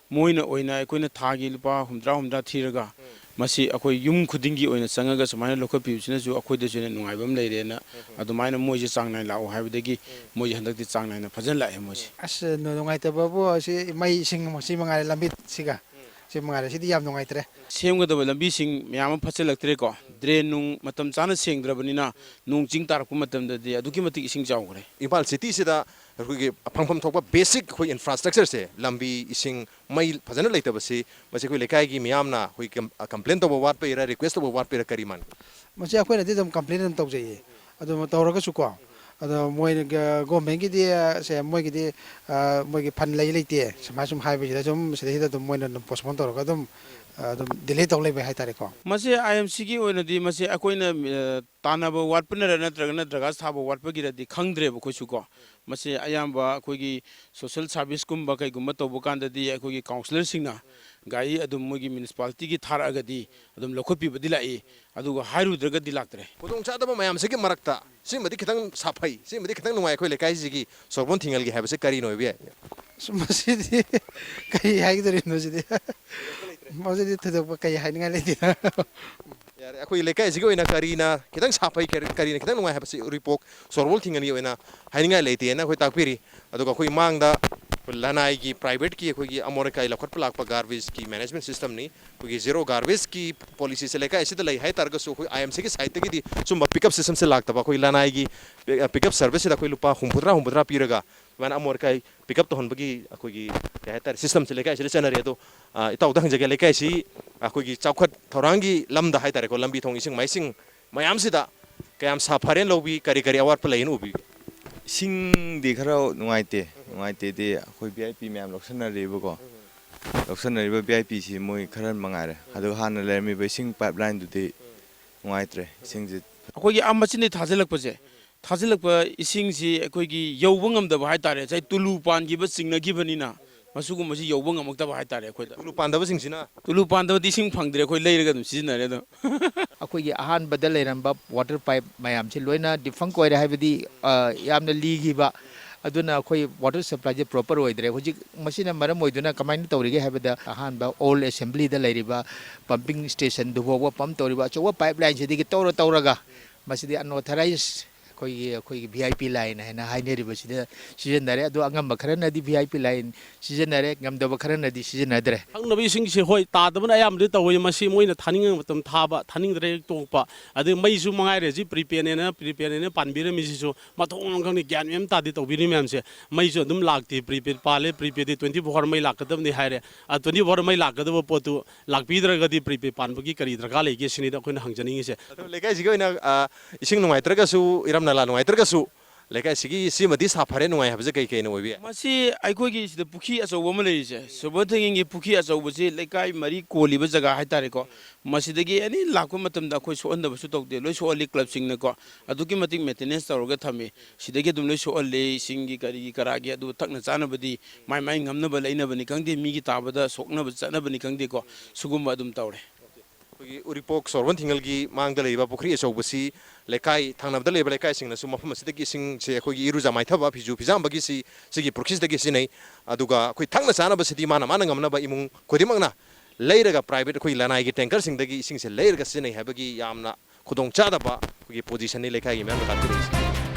ꯃꯣꯏꯅ ꯑꯣꯏꯅ ꯑꯩꯈꯣꯏꯅ ꯊꯥꯒꯤ ꯂꯨꯄꯥ ꯍꯨꯝꯗ꯭ꯔꯥ ꯍꯨꯝꯗ꯭ꯔꯥ ꯊꯤꯔꯒ, ꯃꯁꯤ ꯑꯩꯈꯣꯏ ꯌꯨꯝ ꯈꯨꯗꯤꯡꯒꯤ ꯑꯣꯏꯅ ꯆꯪꯉꯒ ꯁꯨꯃꯥꯏꯅ ꯂꯧꯈꯠꯄꯤꯕꯁꯤꯅꯁꯨ ꯑꯩꯈꯣꯏꯗꯁꯨ ꯍꯦꯟꯅ ꯅꯨꯡꯉꯥꯏꯕ ꯑꯃ ꯂꯩꯔꯦꯅ, ꯑꯗꯨꯃꯥꯏꯅ ꯃꯣꯏꯁꯦ ꯆꯥꯡ ꯅꯥꯏꯅ ꯂꯥꯛꯑꯣ ꯍꯥꯏꯕꯗꯒꯤ ꯃꯣꯏꯁꯦ ꯍꯟꯗꯛꯇꯤ ꯆꯥꯡ ꯅꯥꯏꯅ ꯐꯖꯅ ꯂꯥꯛꯑꯦ ꯃꯣꯏꯁꯦ꯫ ꯑꯁ, ꯅꯨꯡꯉꯥꯏꯇꯕꯕꯨ ꯑꯁꯤ ꯃꯩ ꯏꯁꯤꯡ ꯁꯤ ꯃꯉꯥꯏꯔꯦ, ꯂꯝꯕꯤꯁꯤꯒ꯫ ꯁꯤ ꯃꯉꯥꯏꯔꯦ, ꯁꯤꯗꯤ ꯌꯥꯝ ꯅꯨꯡꯉꯥꯏꯇ꯭ꯔꯦ꯫ ꯁꯦꯝꯒꯗꯕ ꯂꯝꯕꯤꯁꯤꯡ ꯃꯌꯥꯝ ꯑꯃ ꯐꯠꯆꯜꯂꯛꯇ꯭ꯔꯦꯀꯣ꯫ ꯗ꯭ꯔꯦꯟ ꯅꯨꯡ ꯃꯇꯝ ꯆꯥꯅ ꯁꯦꯡꯗ꯭ꯔꯕꯅꯤꯅ ꯅꯣꯡ ꯆꯤꯡ ꯇꯥꯔꯛꯄ ꯃꯇꯝꯗꯗꯤ ꯑꯗꯨꯛꯀꯤ ꯃꯇꯤꯛ ꯏꯁꯤꯡ ꯆꯥꯎꯈ꯭ꯔꯦ꯫ ꯏꯝꯐꯥꯜ ꯁꯤꯇꯤꯁꯤꯗ ꯑꯩꯈꯣꯏꯒꯤ ꯐꯪꯐꯝ ꯊꯣꯛꯄ ꯕꯦꯁꯤꯛ ꯑꯩꯈꯣꯏ ꯏꯟꯐ꯭ꯔꯥꯁ꯭ꯇ꯭ꯔꯛꯆꯔꯁꯦ, ꯂꯝꯕꯤ, ꯏꯁꯤꯡ, ꯃꯩ ꯐꯖꯅ ꯂꯩꯇꯕꯁꯤ, ꯃꯁꯤ ꯑꯩꯈꯣꯏ ꯂꯩꯀꯥꯏꯒꯤ ꯃꯤꯌꯥꯝꯅ ꯑꯩꯈꯣꯏ ꯀꯝ-, ꯑ, ꯀꯝꯄ꯭ꯂꯦꯟ ꯇꯧꯕ ꯋꯥꯠꯄꯩꯔꯥ, ꯔꯤꯀ꯭ꯋꯦꯁ ꯇꯧꯕ ꯋꯥꯠꯄꯩꯔꯥ, ꯀꯔꯤ ꯃꯥꯟꯒꯦ? ꯃꯁꯤ ꯑꯩꯈꯣꯏꯅꯗꯤ ꯑꯗꯨꯝ ꯀꯝꯄ꯭ꯂꯦꯟ ꯑꯗꯨꯝ ꯇꯧꯖꯩꯌꯦ꯫ ꯑꯗꯨ ꯇꯧꯔꯒꯁꯨꯀꯣ, ꯑꯗꯣ ꯃꯣꯏꯅ ꯒ-, ꯒꯣꯔꯃꯦꯟꯒꯤꯗꯤ, ꯑ, ꯁꯦ, ꯃꯣꯏꯒꯤꯗꯤ, ꯑ, ꯃꯣꯏꯒꯤ ꯐꯟ ꯂꯩ ꯂꯩꯇꯦ, ꯁꯨꯃꯥꯏꯅ ꯁꯨꯝ ꯍꯥꯏꯕꯁꯤꯗ ꯁꯨꯝ ꯁꯤꯗꯩꯁꯤꯗ ꯑꯗꯨꯝ ꯃꯣꯏꯅ ꯑꯗꯨꯝ ꯄꯣꯁꯄꯣꯟ ꯇꯧꯔꯒ ꯑꯗꯨꯝ, ꯑ, ꯑꯗꯨꯝ ꯗꯤꯂꯦ ꯇꯧ ꯂꯩꯕ ꯍꯥꯏꯇꯥꯔꯦꯀꯣ꯫ ꯃꯁꯤ ꯑꯥꯏ ꯑꯦꯝ ꯁꯤꯒꯤ ꯑꯣꯏꯅꯗꯤ ꯃꯁꯤ ꯑꯩꯈꯣꯏꯅ, ꯑ, ꯇꯥꯟꯅꯕ ꯋꯥꯠꯄꯅꯔ ꯅꯠꯇ꯭ꯔꯒꯅ ꯗ꯭ꯔꯒꯥꯁ ꯊꯥꯕ ꯋꯥꯠꯄꯒꯤꯔꯗꯤ ꯈꯪꯗ꯭ꯔꯦꯕ ꯑꯩꯈꯣꯏꯁꯨ ꯀꯣ꯫ ꯃꯁꯤ ꯑꯌꯥꯝꯕ ꯑꯩꯈꯣꯏꯒꯤ ꯁꯣꯁꯦꯜ ꯁꯥꯔꯚꯤꯁꯀꯨꯝꯕ ꯀꯩꯒꯨꯝꯕ ꯇꯧꯕ ꯀꯥꯟꯗꯗꯤ ꯑꯩꯈꯣꯏꯒꯤ ꯀꯥꯎꯟꯁꯤꯂꯔꯁꯤꯡꯅ ꯒꯥꯔꯤ ꯑꯗꯨꯝ ꯃꯣꯏꯒꯤ ꯃ꯭ꯌꯨꯅꯤꯁꯤꯄꯥꯂꯤꯇꯤꯒꯤ ꯊꯥꯔꯛꯑꯒꯗꯤ ꯑꯗꯨꯝ ꯂꯧꯈꯠꯄꯤꯕꯗꯤ ꯂꯥꯛꯏ, ꯑꯗꯨꯒ ꯍꯥꯏꯔꯨꯗ꯭ꯔꯒꯗꯤ ꯂꯥꯛꯇ꯭ꯔꯦ꯫ ꯈꯨꯗꯣꯡꯆꯥꯗꯕ ꯃꯌꯥꯝꯁꯤꯒꯤ ꯃꯔꯛꯇ ꯁꯤꯃꯗꯤ ꯈꯤꯇꯪ ꯁꯥꯐꯩ, ꯁꯤꯃꯗꯤ ꯈꯤꯇꯪ ꯅꯨꯡꯉꯥꯏ ꯑꯩꯈꯣꯏ ꯂꯩꯀꯥꯏꯁꯤꯒꯤ ꯁꯣꯔꯕꯣꯟ ꯊꯤꯡꯉꯦꯜꯒꯤ ꯍꯥꯏꯕꯁꯤ ꯀꯔꯤꯅꯣ ꯑꯣꯏꯕ ꯌꯥꯏ? ꯑꯁ, ꯃꯁꯤꯗꯤ ꯀꯔꯤ ꯍꯥꯏꯒꯗꯧꯔꯤꯅꯣ ꯁꯤꯗꯤ? ꯃꯁꯤꯗꯤ ꯊꯣꯏꯗꯣꯛꯄ ꯀꯔꯤ ꯍꯥꯏꯅꯤꯡꯉꯥꯏ ꯂꯩꯇꯦꯗ꯫ ꯌꯥꯔꯦ, ꯑꯩꯈꯣꯏ ꯂꯩꯀꯥꯏꯁꯤꯒꯤ ꯑꯣꯏꯅ ꯀꯔꯤꯅ ꯈꯤꯇꯪ ꯁꯥꯐꯩ, ꯀꯔꯤ-, ꯀꯔꯤꯅ ꯈꯤꯇꯪ ꯅꯨꯡꯉꯥꯏ ꯍꯥꯏꯕꯁꯤ ꯎꯔꯤꯄꯣꯛ ꯁꯣꯔꯕꯣꯜ ꯊꯤꯡꯉꯦꯜꯒꯤ ꯑꯣꯏꯅ ꯍꯥꯏꯅꯤꯡꯉꯥꯏ ꯂꯩꯇꯦꯅ ꯑꯩꯈꯣꯏ ꯇꯥꯛꯄꯤꯔꯤ꯫ ꯑꯗꯨꯒ ꯑꯩꯈꯣꯏ ꯃꯥꯡꯗ ꯑꯩꯈꯣꯏ ꯂꯅꯥꯏꯒꯤ, ꯄ꯭ꯔꯥꯏꯚꯦꯠꯀꯤ ꯑꯩꯈꯣꯏꯒꯤ ꯑꯃꯣꯠ ꯑꯀꯥꯏ ꯂꯧꯈꯠꯄ ꯂꯥꯛꯄ ꯒꯥꯔꯕꯦꯖꯀꯤ ꯃꯦꯅꯦꯖꯃꯦꯟ ꯁꯤꯁꯇꯝꯅꯤ꯫ ꯑꯩꯈꯣꯏꯒꯤ ꯖꯦꯔꯣ ꯒꯥꯔꯕꯦꯖꯀꯤ ꯄꯣꯂꯤꯁꯤꯁꯦ ꯂꯩꯀꯥꯏ ꯑꯁꯤꯗ ꯂꯩ ꯍꯥꯏ ꯇꯥꯔꯒꯁꯨ, ꯑꯩꯈꯣꯏ ꯑꯥꯏ ꯑꯦꯝ ꯁꯤꯒꯤ ꯁꯥꯏꯠꯇꯒꯤꯗꯤ ꯁꯨꯝꯕ ꯄꯤꯛꯑꯞ ꯁꯤꯁꯇꯝꯁꯦ ꯂꯥꯛꯇꯕ꯫ ꯑꯩꯈꯣꯏ ꯂꯅꯥꯏꯒꯤ ꯄꯤꯛꯑꯞ ꯁꯔꯚꯤꯁꯁꯤꯗ ꯑꯩꯈꯣꯏ ꯂꯨꯄꯥ ꯍꯨꯝꯐꯨꯇꯔꯥ, ꯍꯨꯝꯐꯨꯇꯔꯥ ꯄꯤꯔꯒ ꯑꯗꯨꯃꯥꯏꯅ ꯑꯃꯣꯠ ꯑꯀꯥꯏ ꯄꯤꯛꯑꯞ ꯇꯧꯍꯟꯕꯒꯤ ꯑꯩꯈꯣꯏꯒꯤ, ꯀꯩ ꯍꯥꯏꯇꯥꯔꯦ, ꯁꯤꯁꯇꯝꯁꯦ ꯂꯩꯀꯥꯏꯁꯤꯗ ꯆꯠꯅꯔꯤ꯫ ꯑꯗꯣ, ꯑ, ꯏꯇꯥꯎꯗ ꯍꯪꯖꯒꯦ, ꯂꯩꯀꯥꯏꯁꯤ ꯑꯩꯈꯣꯏꯒꯤ ꯆꯥꯎꯈꯠ ꯊꯧꯔꯥꯡꯒꯤ ꯂꯝꯗ ꯍꯥꯏꯇꯥꯔꯦꯀꯣ, ꯂꯝꯕꯤ ꯊꯣꯡ, ꯏꯁꯤꯡ ꯃꯥꯏꯁꯤꯡ ꯃꯌꯥꯝꯁꯤꯗ ꯀꯌꯥꯝ ꯁꯥꯐꯔꯦꯅ ꯂꯧꯕꯤ, ꯀꯔꯤ ꯀꯔꯤ ꯑꯋꯥꯠꯄ ꯂꯩꯅ ꯎꯕꯤꯒꯦ? ꯏꯁꯤꯡꯗꯤ ꯈꯔ ꯅꯨꯡꯉꯥꯏꯇꯦ, ꯅꯨꯡꯉꯥꯏꯇꯦꯗꯤ ꯑꯩꯈꯣꯏ ꯚꯤ ꯑꯥꯏ ꯄꯤ ꯃꯌꯥꯝ ꯂꯧꯁꯟꯅꯔꯦꯕꯀꯣ꯫ ꯂꯧꯁꯟꯅꯔꯤꯕ ꯚꯤ ꯑꯥꯏ ꯄꯤꯁꯤ ꯃꯣꯏ ꯈꯔ ꯃꯉꯥꯏꯔꯦ꯫ ꯑꯗꯨꯒ ꯍꯥꯟꯅ ꯂꯩꯔꯝꯃꯤꯕ ꯏꯁꯤꯡ ꯄꯥꯏꯞ ꯂꯥꯏꯟꯗꯨꯗꯤ ꯅꯨꯡꯉꯥꯏꯇ꯭ꯔꯦ꯫ ꯏꯁꯤꯡꯁꯤ ꯑꯩꯈꯣꯏꯒꯤ ꯑꯥ ꯃꯆꯤꯟꯗꯒꯤ ꯊꯥꯖꯤꯜꯂꯛꯄꯁꯦ, ꯊꯥꯖꯤꯜꯂꯛꯄ ꯏꯁꯤꯡꯁꯤ ꯑꯩꯈꯣꯏꯒꯤ ꯌꯧꯕ ꯉꯝꯗꯕ ꯍꯥꯏꯇꯥꯔꯦ, ꯉꯁꯥꯏ ꯇꯨꯂꯨ ꯄꯥꯟꯈꯤꯕ ꯆꯤꯡꯅꯈꯤꯕꯅꯤꯅ ꯃꯁꯤꯒꯨꯝꯕꯁꯤ ꯌꯧꯕ ꯉꯝꯃꯛꯇꯕ ꯍꯥꯏꯇꯥꯔꯦ ꯑꯩꯈꯣꯏꯗ꯫ ꯇꯨꯂꯨ ꯄꯥꯟꯗꯕꯁꯤꯡꯁꯤꯅ ꯇꯨꯂꯨ ꯄꯥꯟꯗꯕꯗꯤ ꯏꯁꯤꯡ ꯐꯪꯗ꯭ꯔꯦ, ꯑꯩꯈꯣꯏ ꯂꯩꯔꯒ ꯑꯗꯨꯝ ꯁꯤꯖꯤꯟꯅꯔꯦ ꯑꯗꯨꯝ꯫ ꯑꯩꯈꯣꯏꯒꯤ ꯑꯍꯥꯟꯕꯗ ꯂꯩꯔꯝꯕ ꯋꯥꯇꯔ ꯄꯥꯏꯞ ꯃꯌꯥꯝꯁꯤ ꯂꯣꯏꯅ ꯗꯤꯐꯪ ꯑꯣꯏꯔꯦ, ꯍꯥꯏꯕꯗꯤ ꯑ, ꯌꯥꯝꯅ ꯂꯤꯈꯤꯕ꯫ ꯑꯗꯨꯅ ꯑꯩꯈꯣꯏ ꯋꯥꯇꯔ ꯁꯄ꯭ꯂꯥꯏꯁꯦ ꯄ꯭ꯔꯣꯄꯔ ꯑꯣꯏꯗ꯭ꯔꯦ꯫ ꯍꯧꯖꯤꯛ ꯃꯁꯤꯅ ꯃꯔꯝ ꯑꯣꯏꯗꯨꯅ ꯀꯃꯥꯏꯅ ꯇꯧꯔꯤꯒꯦ ꯍꯥꯏꯕꯗ, ꯑꯍꯥꯟꯕ ꯑꯣꯜ ꯑꯦꯁꯦꯝꯕ꯭ꯂꯤꯗ ꯂꯩꯔꯤꯕ ꯄꯝꯄꯤꯡ ꯁ꯭ꯇꯦꯁꯟꯗꯨ ꯐꯥꯎꯕ ꯄꯝ ꯇꯧꯔꯤꯕ ꯑꯆꯧꯕ ꯄꯥꯏꯞ ꯂꯥꯏꯟꯁꯤꯗꯒꯤ ꯇꯧꯔ ꯇꯧꯔꯒ ꯃꯁꯤꯗꯤ ꯑꯟꯑꯣꯊꯔꯥꯏꯖ ꯑꯩꯈꯣꯏꯒꯤ ꯑꯩꯈꯣꯏꯒꯤ ꯚꯤ ꯑꯥꯏ ꯄꯤ ꯂꯥꯏꯟ ꯍꯥꯏꯅ ꯍꯥꯏꯅꯔꯤꯕꯁꯤꯗ ꯁꯤꯖꯤꯟꯅꯔꯦ꯫ ꯑꯗꯣ ꯑꯉꯝꯕ ꯈꯔꯅꯗꯤ ꯚꯤ ꯑꯥꯏ ꯄꯤ ꯂꯥꯏꯟ ꯁꯤꯖꯤꯟꯅꯔꯦ, ꯉꯝꯗꯕ ꯈꯔꯅꯗꯤ ꯁꯤꯖꯤꯟꯅꯗ꯭ꯔꯦ꯫ ꯊꯛꯅꯕ ꯏꯁꯤꯡꯁꯦ ꯍꯣꯏ ꯇꯥꯗꯕꯅ ꯑꯌꯥꯝꯕꯗꯤ ꯇꯧꯋꯤ꯫ ꯃꯁꯤ ꯃꯣꯏꯅ ꯊꯥꯅꯤꯡꯕ ꯃꯇꯝ ꯊꯥꯕ, ꯊꯥꯅꯤꯡꯗ꯭ꯔꯦ ꯇꯣꯛꯄ꯫ ꯑꯗꯩ ꯃꯩꯁꯨ ꯃꯉꯥꯏꯔꯦ, ꯍꯧꯖꯤꯛ ꯄ꯭ꯔꯤꯄꯦꯗꯅꯦꯅ ꯄ꯭ꯔꯤꯄꯦꯗꯅꯦꯅ ꯄꯥꯟꯕꯤꯔꯝꯃꯤꯁꯤꯁꯨ ꯃꯊꯣꯡ ꯃꯔꯝ ꯈꯪꯗꯦ, ꯒ꯭ꯌꯥꯟ ꯃꯦꯟ ꯑꯃ ꯇꯥꯗꯦ ꯇꯧꯕꯤꯔꯤ ꯃꯌꯥꯝꯁꯦ꯫ ꯃꯩꯁꯨ ꯑꯗꯨꯝ ꯂꯥꯛꯇꯦ, ꯄ꯭ꯔꯤꯄꯦꯗ ꯄꯥꯜꯂꯦ, ꯄ꯭ꯔꯤꯄꯦꯗꯇꯤ ꯇ꯭ꯋꯦꯟꯇꯤ ꯐꯣꯔ ꯑꯋꯥꯔ ꯃꯩ ꯂꯥꯛꯀꯗꯕꯅꯤ ꯍꯥꯏꯔꯦ꯫ ꯑ, ꯇ꯭ꯋꯦꯟꯇꯤ ꯐꯣꯔ ꯑꯋꯥꯔ ꯃꯩ ꯂꯥꯛꯀꯗꯕ ꯄꯣꯠꯇꯨ ꯂꯥꯛꯄꯤꯗ꯭ꯔꯒꯗꯤ ꯄ꯭ꯔꯤꯄꯦꯗ ꯄꯥꯟꯕꯒꯤ ꯀꯔꯤ ꯗꯔꯀꯥꯔ ꯂꯩꯒꯦ ꯁꯤꯅꯤꯗ ꯑꯩꯈꯣꯏꯅ ꯍꯪꯖꯅꯤꯡꯉꯤꯁꯦ꯫ ꯑꯗꯣ ꯂꯩꯀꯥꯏꯁꯤꯒꯤ ꯑꯣꯏꯅ ꯑ, ꯏꯁꯤꯡ ꯅꯨꯡꯉꯥꯏꯇ꯭ꯔꯒꯁꯨ, ꯏꯔꯝ ꯅꯂꯥ ꯅꯨꯡꯉꯥꯏꯇ꯭ꯔꯒꯁꯨ, ꯂꯩꯀꯥꯏꯁꯤꯒꯤ ꯁꯤꯃꯗꯤ ꯁꯥꯐꯔꯦ, ꯅꯨꯡꯉꯥꯏ ꯍꯥꯏꯕꯁꯦ ꯀꯩ ꯀꯩꯅ ꯑꯣꯏꯕ ꯌꯥꯏ? ꯃꯁꯤ ꯑꯩꯈꯣꯏꯒꯤ ꯁꯤꯗ ꯄꯨꯈ꯭ꯔꯤ ꯑꯆꯧꯕ ꯑꯃ ꯂꯩꯔꯤꯁꯦ, ꯁꯣꯕꯣꯔ ꯊꯦꯡꯒꯤꯡꯒꯤ ꯄꯨꯈ꯭ꯔꯤ ꯑꯆꯧꯕꯁꯤ ꯂꯩꯀꯥꯏ ꯃꯔꯤ ꯀꯣꯜꯂꯤꯕ ꯖꯒꯥ ꯍꯥꯏꯇꯥꯔꯦꯀꯣ꯫ ꯃꯁꯤꯗꯒꯤ ꯑꯦꯅꯤ ꯂꯥꯛꯄ ꯃꯇꯝꯗ ꯑꯩꯈꯣꯏ ꯁꯣꯛꯍꯟꯗꯕꯁꯨ ꯇꯧꯗꯦ, ꯂꯣꯏ ꯁꯣꯛꯍꯜꯂꯤ꯫ ꯀ꯭ꯂꯕꯁꯤꯡꯅꯀꯣ ꯑꯗꯨꯛꯀꯤ ꯃꯇꯤꯛ ꯃꯦꯟꯇꯦꯅꯦꯟꯁ ꯇꯧꯔꯒ ꯊꯝꯃꯤ꯫ ꯁꯤꯗꯒꯤ ꯑꯗꯨꯝ ꯂꯣꯏ ꯁꯣꯛꯍꯜꯂꯤ, ꯏꯁꯤꯡꯒꯤ ꯀꯔꯤꯒꯤ ꯀꯔꯥꯒꯤ꯫ ꯑꯗꯨ ꯊꯛꯅ ꯆꯥꯅꯕꯗꯤ ꯃꯥꯏ ꯃꯥꯏ ꯉꯝꯅꯕ ꯂꯩꯅꯕꯅꯤ ꯈꯪꯗꯦ, ꯃꯤꯒꯤ ꯇꯥꯕꯗ ꯁꯣꯛꯅꯕ ꯆꯠꯅꯕꯅꯤ ꯈꯪꯗꯦꯀꯣ, ꯁꯤꯒꯨꯝꯕ ꯑꯗꯨꯝ ꯇꯧꯔꯦ꯫ ꯑꯩꯈꯣꯏꯒꯤ ꯎꯔꯤꯄꯣꯛ ꯁꯣꯔꯣꯟ ꯊꯤꯡꯉꯦꯜꯒꯤ ꯃꯥꯡꯗ ꯂꯩꯔꯤꯕ ꯄꯨꯈ꯭ꯔꯤ ꯑꯆꯧꯕꯁꯤ ꯂꯩꯀꯥꯏ, ꯊꯪꯅꯕꯗ ꯂꯩꯕ ꯂꯩꯀꯥꯏꯁꯤꯡꯅꯁꯨ ꯃꯐꯝ ꯑꯁꯤꯗꯒꯤ ꯏꯁꯤꯡꯁꯦ ꯑꯩꯈꯣꯏꯒꯤ ꯏꯔꯨꯖ ꯃꯥꯏꯊꯕ, ꯐꯤꯖꯨ ꯐꯤꯖꯥꯝꯕꯒꯤ ꯁꯤ, ꯁꯤꯒꯤ ꯄꯨꯈ꯭ꯔꯤꯁꯤꯗꯒꯤ ꯁꯤꯖꯤꯟꯅꯩ꯫ ꯑꯗꯨꯒ ꯑꯩꯈꯣꯏ ꯊꯛꯅ ꯆꯥꯅꯕꯁꯤꯗꯤ ꯃꯥꯅ ꯃꯥꯅ ꯉꯝꯅꯕ ꯏꯃꯨꯡ ꯈꯨꯗꯤꯡꯃꯛꯅ ꯂꯩꯔꯒ, ꯄ꯭ꯔꯥꯏꯚꯦꯠ ꯑꯩꯈꯣꯏ ꯂꯅꯥꯏꯒꯤ ꯇꯦꯡꯀꯔꯁꯤꯡꯗꯒꯤ ꯏꯁꯤꯡꯁꯦ ꯂꯩꯔꯒ ꯁꯤꯖꯤꯟꯅꯩ ꯍꯥꯏꯕꯒꯤ ꯌꯥꯝꯅ ꯈꯨꯗꯣꯡꯆꯥꯗꯕ ꯑꯩꯈꯣꯏꯒꯤ ꯄꯣꯖꯤꯁꯟꯅꯤ ꯂꯩꯀꯥꯏꯒꯤ ꯃꯌꯥꯝꯅ ꯂꯥꯛꯄꯤꯔꯛꯏꯁꯦ꯫